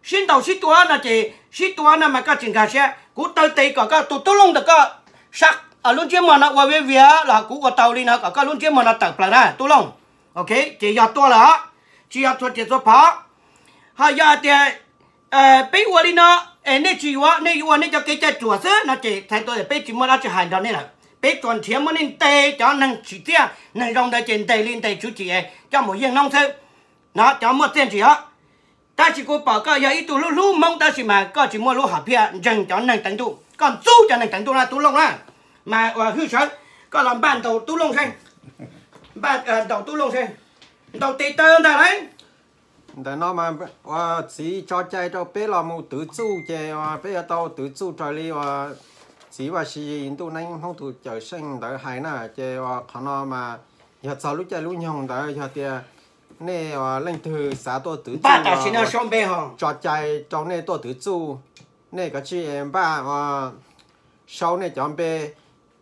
sib ntaus sib tua no ces sib tua no mas koj tsis nkag siab, kuv taw tes kom koj tus Tub Looj ntawm koj sab lub ntsiab muag no ua viav vias los kuv ua tau li no kom koj lub ntsiab muag no tawm plaws na Tub Looj. Ok, ces yog tua lawm os, tsis yog txhua riam txhua phom. Ho yog hais tias peb ua li no es nej tsis yuav, nej yuav ua nej cov kev cai ruam xwb no ces txhais tau tias peb tsis muaj dab tsi hais nrog nej lawm. Peb tsuas nrhiav muab nej ntes cov neeg tsim txiaj neeg zoo ntawd ces ntes li ntes tswv tsim es coj mus yeej noob xwb. No cov muaj txiaj ntsig os. Tab sis kuv pom koj yog ib tug hlub hlub Hmoob tab sis mas koj tsis muaj lub hom phiaj ntseeg cov neeg teev ntuj, koj ntxub cov neeg teev ntuj na Tub Looj na. Mas uas Hwj Sawv, koj los npaj ntaus Tub Looj saib, npaj ntaus Tub Looj saib, ntaus tes taw ntag lauj. Ntawm no mas ua txiv tso cai rau peb los mus twv txuj ces peb yuav tau twv txuj raws li uas txiv Vaj Siv Yis Ntuj Neeb Hmoob tus Cawm Seej ntawd hais na. Ces uas qhov no mas yog txog lub caij lub nyoog ntawd, yog tias nej uas leej twg xav tuaj twv txuj los tso cai rau nej tuaj twv txuj, nej kav tsij npaj sau nej cov npe.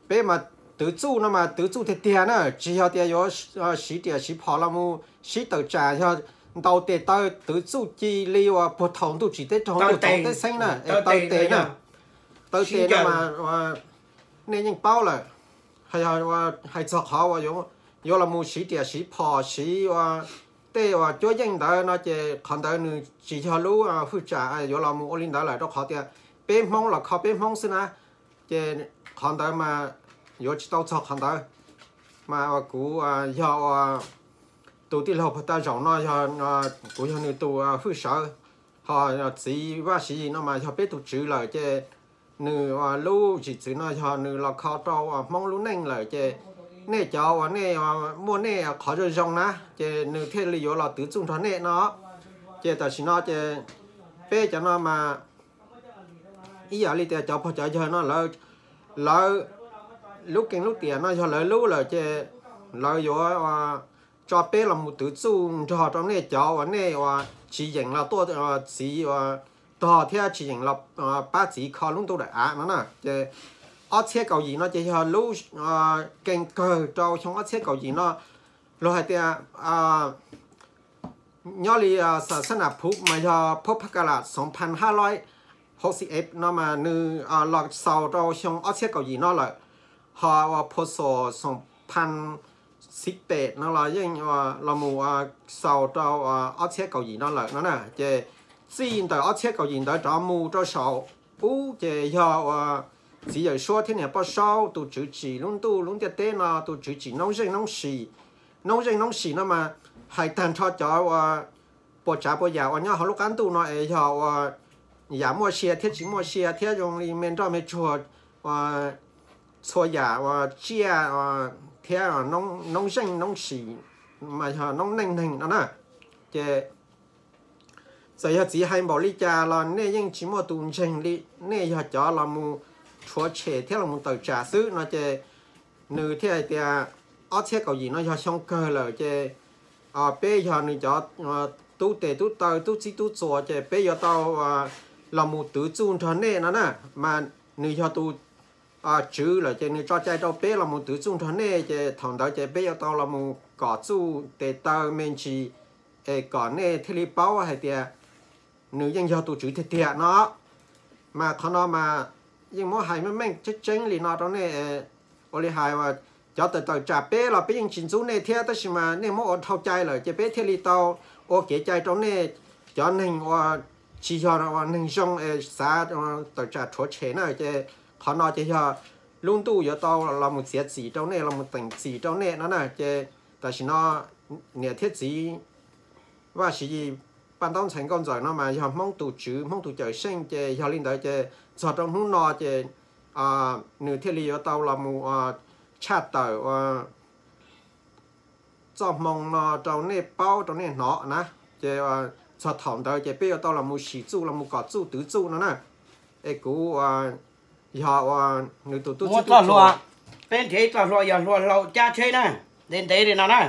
Peb mas twv txuj no mas twv txuj tiag tiag na, tsis yog tias yuav siv riam siv phom los mus sib tawm tsam, yog ntaus tes taw twv txuj cia li uas puag thaum ntuj tsim teb raug ntuj txoov teb xeeb na, taw tes na. Taw tes no mas nej yeej paub lawm. Hais txog qhov uas yuav los mus siv riam siv phom siv uas tej uas cuab yeej ntawd no ces qhov ntawd nws tsis yog lub hwj tsam yuav los mus ua li ntawd lawm, rau qhov tias peb Hmoob los kho peb Hmoob xwb na. Ces qhov ntawd mas yuav tsis tau txog qhov ntawd. Mas uas kuv yog uas tus tij laug puag ta zaum no yog kuv yog nws tus hwj sawv, ho txiv Vaj Siv Yis no mas yog peb tus tswv lawm ces nws lub zim txwv no yog nws los kho rau Hmoob lub neej lawm ces nej cov uas nej muaj nej qhov zoo zoo na ces nws thiaj li yuav los twv txuj nrog nej no. Ces tam sim no ces peb cov no mas ib yam li tias cov pog cov yawg no lawv, lub keeb lub tiam no yog lawv lub lawm ces lawv yuav tso peb los mus twv txuj nrog rau nej cov uas nej uas tsis yeem los tuaj txiv uas tog thiab tsis yeem los pab txiv kho lub ntuj daim av no na. Ces ob txhiab kaum yim no ces yog lub keeb kawg rau xyoo ob txhiab kaum yim no. Luag hais tias nyob li xa xab nam phuv mas yog phab pha ka las xoom phan hab loib hauv xi ev no mas nws los xaus rau xyoo ob txhiab kaum yim no lawm. Ho uas phu xom xoom phan xib pem no los yeej los mus xaus rau ob txhiab kaum yim no lawm no na. Ces txij ntawm ob txhiab kaum yim ntawd rov mus rau saum ub ces yog uas txiv Yawm Suab thiab niam Poj Saub tus tswv tsim lub ntuj lub ntiaj teb no tus tswv tsim noob zeej noob sim. Noob zeej noob sim no mas hais tag nrho cov uas puas tsav puas yam uas nyob hauv lub qab ntuj no es yog uas yam muaj sia thiab tsis muaj sia thiab zoo li me nroj me tsuag, txhua yam uas tsiaj thiab noob zeej noob sim mas yog noob neej neeg no na. Ces txawm yog txiv hais npaum li cas los nej yeej tsis muaj tus ntseeg li, nej yog cov los mus rhuav tshem thiab los mus tawm tsam xwb no ces nws thiaj hais tias ob txhiab kaum yim no yog xyoo kawg lawm ces peb yog nws cov tub tes tub taw tub txib tub txuas ces peb yuav tau los mus twv txuj nrog nej no na. Mas nws yog tus tswv lawm ces nws tso cai rau peb los mus twv txuj nrog nej ces thaum ntawd ces peb yuav tau los mus kom txuj tes taw me ntsis es kom nej thiaj li paub hais tias nws yeej yog tus tswv tiag tiag no. Mas qhov no mas yeej muab hais meej meej tseeb tseeb li no rau nej. Ua li hais cov tawm tawm tsam peb los peb yeej tsis ntxub nej thiab, tab sis mas nej muab ua dhau cai lawm ces peb thiaj li tau ua kev cai rau nej cov neeg uas tsis yog neeg zoo es xav tawm tsam rhuav tshem na. Ces qhov no ces yog lub ntuj yuav tau los mus txiav txim rau nej, los mus teem txim rau nej no na. Ces tam sim no niam thiab txiv Vaj Siv Yis, paj ntaub ntxhais nkauj ntxawm no mas yog Hmoob tus tswv, Hmoob tus cawm seej, ces yog li ntawd ces txog rau hnub no ces nws thiaj li yuav tau los mus tshaj tawm ua txoj hmoo no rau nej paub rau nej hnov na. Ces txog thaum ntawd ces peb yuav tau los mus sim txuj, los mus kom txuj twv txuj no na. Es kuv yog ua nws tus tub txib tub hluas, peb nrhiav ib txoj hlua, yog hlua hlau cab tsheb na, ntev ntev li no na.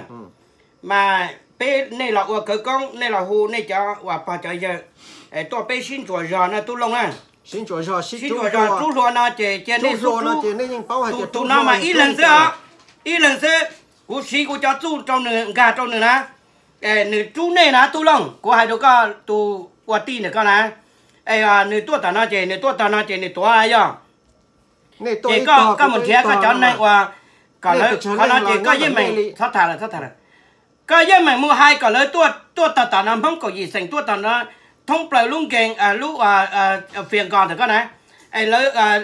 Mas peb, nej los ua khawv koob, nej los hu nej cov uas pog cov yawg tuaj peb sib ntsuas zog na Tub Looj na. Sib ntsuas zog, rub hlua no ces cia nej, tus no mas ib leeg xwb os, ib leeg xwb. Kuv siv kuv cov txuj rau nws, nkag rau nws na, nws rub nej na Tub Looj. Kuv hais rau koj tus ua tij ntawm koj na, nws tuaj tom no ces nws tuaj tog no ces nws tuav yog. Ces koj mus nrhiav koj cov neeg uas kom lawv, qhov no ces koj yeej meem, txhob tham lawm, txhob tham lawm. Koj yeej meem mus hais kom lawv tuaj tog tom no, Hmoob kaum yim xeem tuaj tog no, thoob plaws lub nkees lub fias nkos ntawm koj na. Es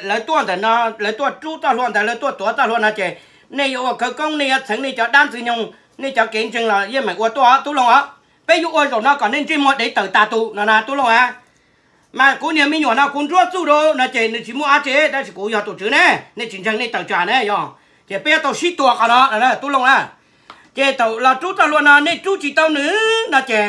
lawv tuaj ntawm no, lawv tuaj rub txoj hlua ntawd, lawv tuaj tuav txoj hlua no ces nej yuav ua khawv koob, nej yuav txheev nej cov dab ntxwg nyoog, nej cov kev ntseeg los yeej meem ua tuaj Tub Looj os. Peb yuav ua zaum no kom nej ntsej muag dev tawm tas tus no na Tub Looj a. Mas kuv niag me nyuam no kuv nruab txuj rau no ces nws tsis muaj dab tsi, tab sis kuv yog tus tswv ne, nej tsis ntseeg nej tawm tsam ne yog, ces peb yuav tau sib tua qhov no Tub Looj a. Ces thaum los rub txoj hlua no nej rub tsis tau nws no ces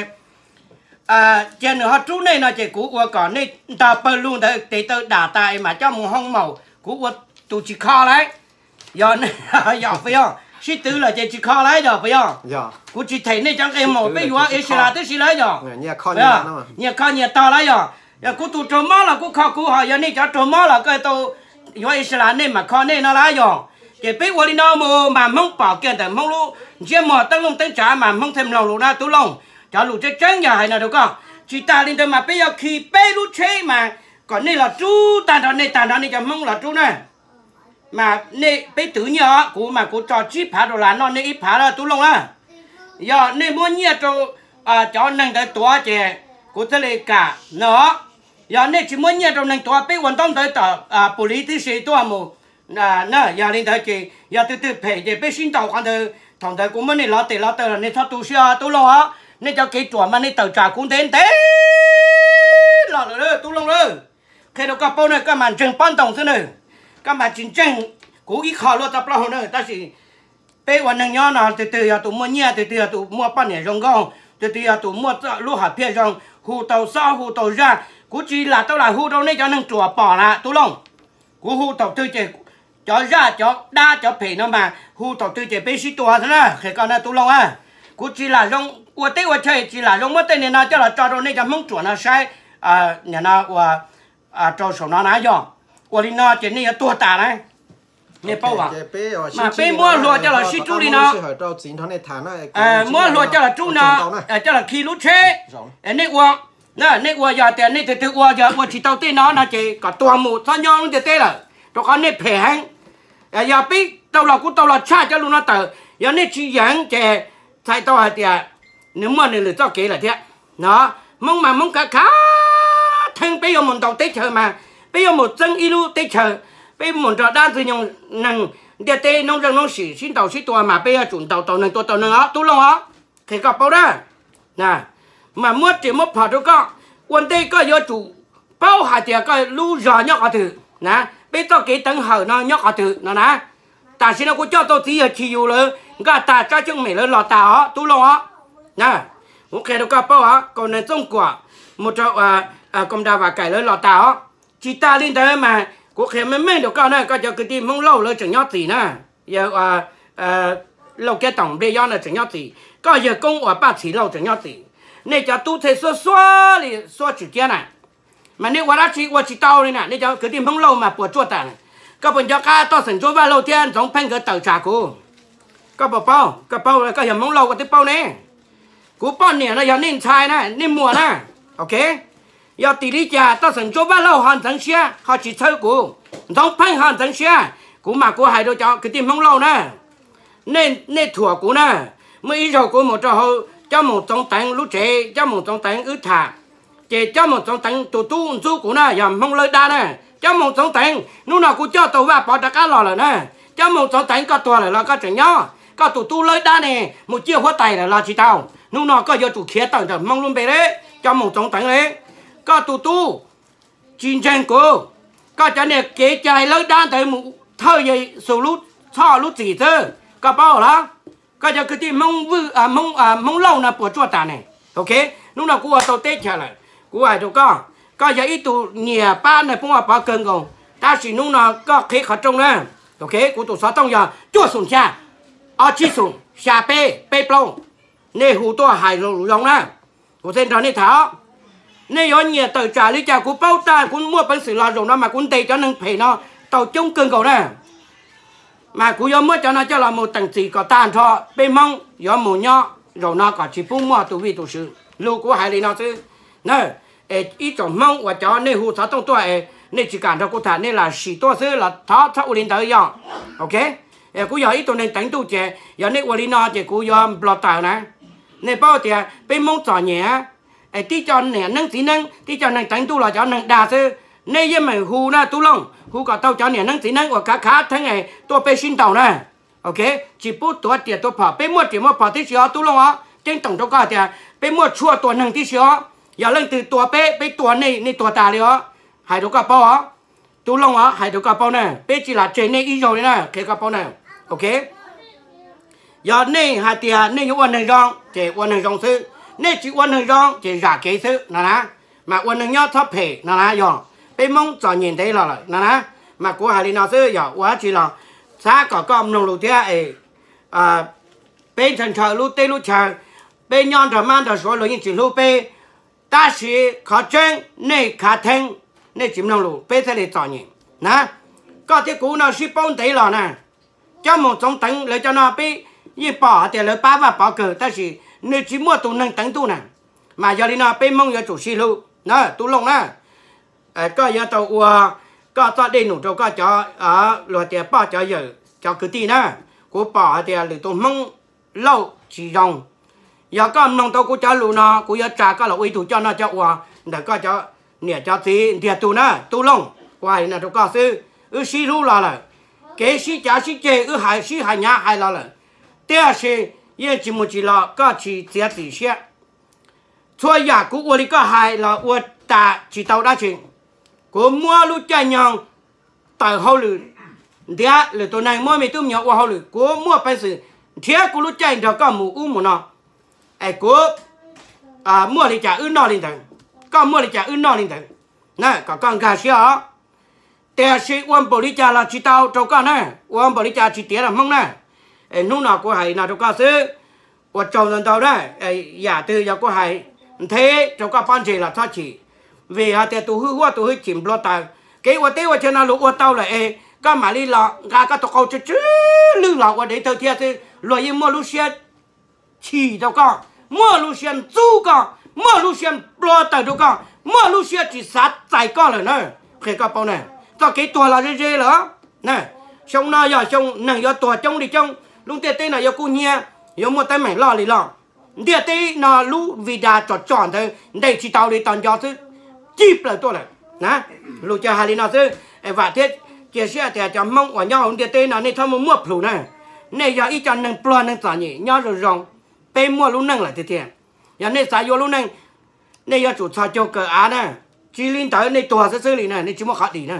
cia nws ho rub nej no ces kuv ua kom nej ntog pawg lug ntawd tes taw dam tas es mam coj mus hoo maum, kuv ua tus tsis kho lauj. Yog, yog puas yog? Sib twv lawm ces tsis kho lauj yog puas yog? Kuv tsis them nej cov nqe maum peb yuav Islam tib si lauj yog? Nyias kho nyias tog lauj yog? Yog kuv tus raug mob los kuv kho kuv, ho yog nej cov raug mob los koj tau yuav Islam nej mam kho nej no lauj yog? Ces peb ua li no mus mas Hmoob pom kiag ntawm Hmoob lub ntsiab muag teeb looj teeb tsav mas Hmoob thiaj mloog lus na Tub Looj. Cov lus tseeb tseeb yog hais no rau koj. Tsis tas li ntawd mas peb yuav khi peb lub tsheb mas kom nej los rub tag nrho, nej tag nrho nej cov Hmoob los rub na. Mas nej, peb twv nyiaj os, kuv mas kuv tso tsib phav dollar noj nej ib phav na Tub Looj na. Yog nej muab nyiaj rau cov neeg ntawd tuav ces kuv thiaj li kam no. Yog nej tsis muab nyiaj rau neeg tuav, peb ua ntaub ntawv tom pus liv tib si tuaj mus na. Yog li ntawd ces yog twg twg phem ces peb sib ntaus qhov ntawd, thaum ntawd kuv muab nej lov tes lov taw los nej txhob tu siab Tub Looj os. Nej cov kev ruam mas nej tawm tsam kuv ntev ntev los lawm Tub Looj lawm. Qhia rau koj paub na, koj mas ntseeg pob ntoo xwb na, koj mas tsis ntseeg kuv ib qho luaj txoj plaub hau na. Tab sis peb ua neeg nyob no, twg twg yog tus muaj nyiaj, twg twg yog tus muaj poj niam zoo nkauj, twg twg yog tus muaj lub hom phiaj zoo, hu tau xob hu tau zaj. Kuv tsis lam tau lam hu rau nej cov neeg ruam pom na Tub Looj. Kuv hu thaum twg ces cov zaj cov dab cov phem no mas hu thaum twg ces peb sib tua xwb na, qhia koj na Tub Looj a. Kuv tsis lam zoo ua teb ua chaw, tsis lam zoo muab tej niag no coj los tso rau nej cov Hmoob ruam no saib, nim no ua rau saum no na yog. Ua li no ces nej yuav tuag tas na. Nej paub as, mas peb muab hlua coj los sib rub li no, muab hlua coj los rub no, coj los khi lub tsheb. Nej ua, nej ua yog tias nej twg twg ua, yog ua tsis tau tej no no ces kom tuag mus txhob nyob lub ntiaj teb lawm, rau qhov nej phem heev. Yog peb tau los kuv tau los tshaj cov lus no tawm, yog nej tsis yeem ces txhais tau hais tias nws muaj nws lwm txoj kev lawm thiab. No, Hmoob mas Hmoob khav khav theeb, peb yuav mus ntaus teb chaws mas peb yuav mus txeeb ib lub teb chaws, peb mus nrog dab ntxwg nyoog neeg ntiaj teb noob zeej noob sim sib ntaus sib tua mas peb yuav tsum ntaus tau neeg tua tau neeg os Tub Looj os. Qhia koj paub na, mas muab riam muab phom rau koj, ua ntej koj yuav tsum paub hais tias koj lub zog nyob qhov twg na, peb txoj kev teev hawm no nyob qhov twg no na. Tam sim no kuv coj tau txiv yawg Chis Yus lawv nkaj tag, Tsab Xyooj Mem lawv los tag os Tub Looj os. Kuv qhia rau koj paub os, Kaus Nees Txooj Kuam mus rau Koos Das Vam Kaim lawv los tag os. Tsis tas li ntawd mas kuv qhia meej meej rau koj na, koj cov kwv tij Hmoob Lauj lawv tseem nyob txim na. Yawg Lauj Kiab Toom Npliaj Yob no tseem nyob txim, koj yawg Koob uas Paj Txhim Lauj tseem nyob txim. Nej cov tub txhej xuab xuab li xuab tswm ciab na, mas nej ua dab tsi ua tsis tau li na, nej cov kwv tij Hmoob Lauj mas puas tsuaj tas. Koj puas nco qab Toj Xeem Ntsuab Vaj Lauj thiab Ntxoov Pheej nkawd tawm tsam kuv? Koj puas paub? Koj paub, koj yog Hmoob Lauj koj twb paub ne. Kuv poj niam no yog nej ntxhais na, nej muam na. Ok, yog tim li cas Toj Xeem Ntsuab Vaj Lauj ho ntxeev siab ho tsis txhawb kuv? Ntxoov Pheej ho ntxeev siab, kuv mas kuv hais rau cov kwv tij Hmoob Lauj na, nej thuam kuv na. Muaj ib zaug kuv mus rau hauv Cob Moos Txoov Teev lub tsev, Cob Moos Txoov Teev wb tham, ces Cob Moos Txoov Teev tus tub ntxub kuv na, yog Hmoob Lawb Dab na. Cob Moos Txoov Teev, hnub no kuv coj tau Vaj Pov rov qab los lawm na. Cob Moos Txoov Teev, koj tuag lawm los koj tseem nyob? Koj tus tub Lawb Dab ne mus ciaj huab tais lawm los tsis tau? Hnub no koj yuav tsum khiav tawm ntawm Hmoob lub npe li, Cob Moos Txoov Teev li. Koj tus tub tsis ntseeg kuv, koj cov niag kev cai Lawb Dab ntawd mus thawj Yexus lub txhoj lub txim xwb, koj paub los? Koj cov kwv tij Hmoob Lauj no puas tsuaj tas ne? Ok, hnub no kuv ua tau teb chaws lawm, kuv hais rau koj, koj yog ib tug nyiam pab Nais Phoo Vaj Pov kawg nkaus, tab sis hnub no koj qhib qhov rooj na. Ok, kuv tus xov tooj yog cuaj xoom xya, ob tsib xoom xya peb peb plaub. Nej hu tuaj hais zoo zoo na, kuv thiaj nrog nej tham. Nej yuav nyiam tawm tsam li cas kuv paub tag, kuv muaj peev xwm los zaum no mas kuv ntes cov neeg phem no tau coob kawg nkaus na. Mas kuv yuav muab cov no coj los mus teem txim kom tag nrho, peb Hmoob yuav mus nyob zaum no kom tsis pub muaj tus vij tus sw. Lus kuv hais li no xwb na. Es ib tsoom Hmoob uas cov nej hu xov tooj tuaj es nej tsis kam nrog kuv tham, nej lam sim tuaj xwb los thov txhob ua li ntawd yog. Ok, kuv yog ib tug neeg teev ntuj ces yog nej ua li no ces kuv yuav nplo taws na. Nej paub tias peb Hmoob txom nyem, es tib co niam neeb txiv neeb, tib co neeg teev ntuj los cov neeg dag xwb. Nej yeej meem hu na Tub Looj, hu kom tau cov niam neeb txiv neeb uas khav khav theeb es tuaj peb sib ntaus na. Ok, tsis pub tuav riam tuav phom, peb muaj riam muaj phom tib si os Tub Looj os. Ceeb toom rau koj tias peb muaj tshuaj tua neeg tib si os. Yog leej twg tua peb, peb tua nej, nej tuag tas li os. Hais rau koj paub os, Tub Looj os, hais rau koj paub na, peb tsis lam tseg nej ib zaug li na, qhia koj paub na. Ok, yog nej hais tias nej yuav ua neeg zoo ces ua neeg zoo xwb, nej tsis ua neeg zoo ces zam kev xwb no na. Mas ua neeg nyob txhob phem no na, yog peb Hmoob txom nyem ntev los lawm no na. Mas kuv hais li no xwb, yog ua dab tsi los xav kom koj mloog lus thiab es peb ntshaw ntshaw lub teb lub chaw, peb nyob nrog mab nrog suav luag yeej tsis hlub peb, tab sis qhov tseeb nej khav theeb, nej tsis mloog lus peb thiaj li txom nyem na. Koj thiab kuv no sib paub ntev los na, Cob Moos Txoov Teev lawv cov no peb yeej pom hais tias lawv pab Vaj Pov kawg tab sis nws tsis muaj tus neeg teev ntuj na. Mas yog li no peb Hmoob yuav tsum sib hlub na Tub Looj na. Koj yuav tau ua koj txoj dej num rau koj cov, luag tias poj cov yawm cov kwv tij na. Kuv pom hais tias lwm tus Hmoob Lauj tsis zoo. Yog koj mloog tau kuv cov lus no kuv yuav tsa koj los ua ib tug coj noj coj ua ntawm koj cov niam cov txiv ntiag tug na Tub Looj. Kuv hais li no rau koj xwb, wb sib hlub los lawm, kev sib cav sib ceg wb hais sib hais hnyav hais los lawm, tiam sis yeej tsis mus tsis los koj tsis txiav txim siab. Txhua yam kuv ua li koj hais los ua tas tsis tau dab tsi. Kuv muab lub caij nyoog tawm hauj lwm, ntiav lwm tus neeg muab me tub me nyuam ua hauj lwm, kuv muaj peev xwm nrhiav kuv lub caij nrog koj mus ub mus no. Es kuv muaj li cas wb noj li ntawd, koj muaj li cas wb noj li ntawd na, kom koj nkag siab os. Tiam sis ua npaum li cas los tsis tau rau koj na, ua npaum li cas tsis tiav rau Hmoob na. Es hnub no kuv hais li no rau koj xwb, ua tsaug ntau ntau na. Yam twg yog kuv hais nthe rau koj pob ntseg los txhob chim, vim hais tias tus hwj huaj tus hwj chim nplua taws. Kev ua teb ua chaw no luag ua tau lawm es koj mam li los nqa koj tus qau tsw tsw lwj los ua dev thawj thiab xwb, luag yeej muaj lub siab chim rau koj, muaj lub siab ntxub koj, muaj lub siab nplua taws rau koj, muaj lub siab tsis xav txais koj lawm na. Qhia koj paub na, txoj kev tuag los ze ze lawm. Xyoo no yog xyoo neeg yuav tuag coob li coob, lub ntiaj teb no yuav kub hnyiab, yuav muaj teeb meem loj li loj. Ntiaj teb no lub vida tsom tsom ntawd ntes tsis tau li, tos nco xwb, cig plaws tuaj lawm na. Lus ces hais li no xwb, vam thiab cia siab tias cov Hmoob uas nyob hauv ntiaj teb no nej txhob muaj muaj plhus na. Nej yog ib co neeg pluag neeg txom nyem nyob zoo zoo, peb muaj lub neej lawm tiag tiag. Yog nej xav yuav lub neej, nej yuav tsum txhos caug kawm av na, tsis li ntawd nej tuag xwb xwb li na, nej tsis muaj qhov dim na.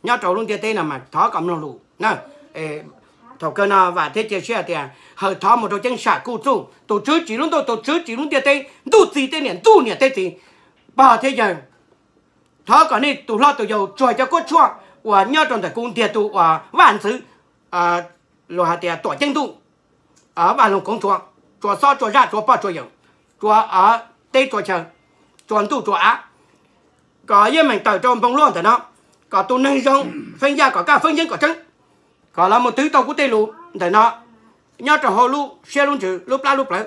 Nyob rau lub ntiaj teb no mas thov kom mloog lus na. Thaum kawg no vam thiab cia siab tias hawm thov mus rau ceeb sam kuj txuj, tus tswv tsim lub ntuj, tus tswv tsim lub ntiaj teb, ntuj txiv tej niam, ntuj niam tej txiv, pog thiab yawg, thov kom nej tus hlob tus yau tsuag cov kuab tshuaj uas nyob rau ntawm kuv ntiag tug uas vaj ntxwv, luag hais tias tuam ceeb ntuj, vaj loog koov tsuas, tsuas xob tsuas zaj tsuas poj tsuas yawm, tsuas teb tsuas chaw, tsuas ntuj tsuas av, kom yeej meem tawm rau npoo luaj ntawm no, kom tus neeg zoo feeb yaj kom kaj feeb yeeb kom tseeb, kom los mus twv tau kuv tej lus ntawm no nyob rau hauv lub siab lub ntsws lub plab lub plawv,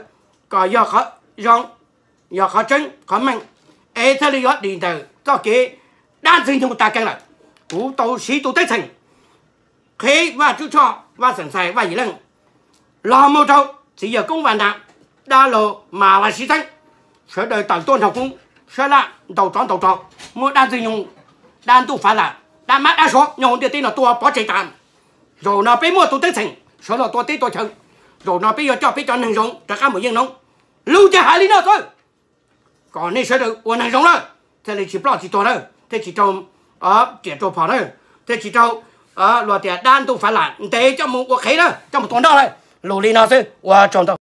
kom yog qhov zoo, yog qhov tseeb qhov meej, es thiaj li yuav dim ntawm txoj kev dab ntxwg nyoog tas kees lawm. Kuv tau siv tus teb txheem qhib Vaj Tswb Tshoj, Vaj Xeem Ntxhais, Vaj Yim Leej los mus rau txiv yawg Koob Vaj Nab, dab laug Mas Vaj Siv Txheeb, sawv daws tawm tuaj nrog kuv sab laj ntaus tsov ntaus rog, muab dab Ntxwg Nyoog, dab Ntuj Fav Lam, dab Mab dab Suav nyob hauv ntiaj teb no tua pov tseg tas. Zaum no peb muaj tus teb txheem sawv los tua teb tua chaw. Zaum no peb yuav coj peb cov neeg zoo rov qab mus yeej noob. Lus ces hais li no xwb, kom nej sawv daws ua neeg zoo lawm, thiaj li tsis ploj tsis tuag lawm, thiaj tsis raug riam raug phom lawm, thiaj tsis raug luag tias dab Ntuj Fav Lam ntes coj mus ua qhev lawm, coj mus tua nroj lawm. Lus li no xwb, ua tsaug ntau.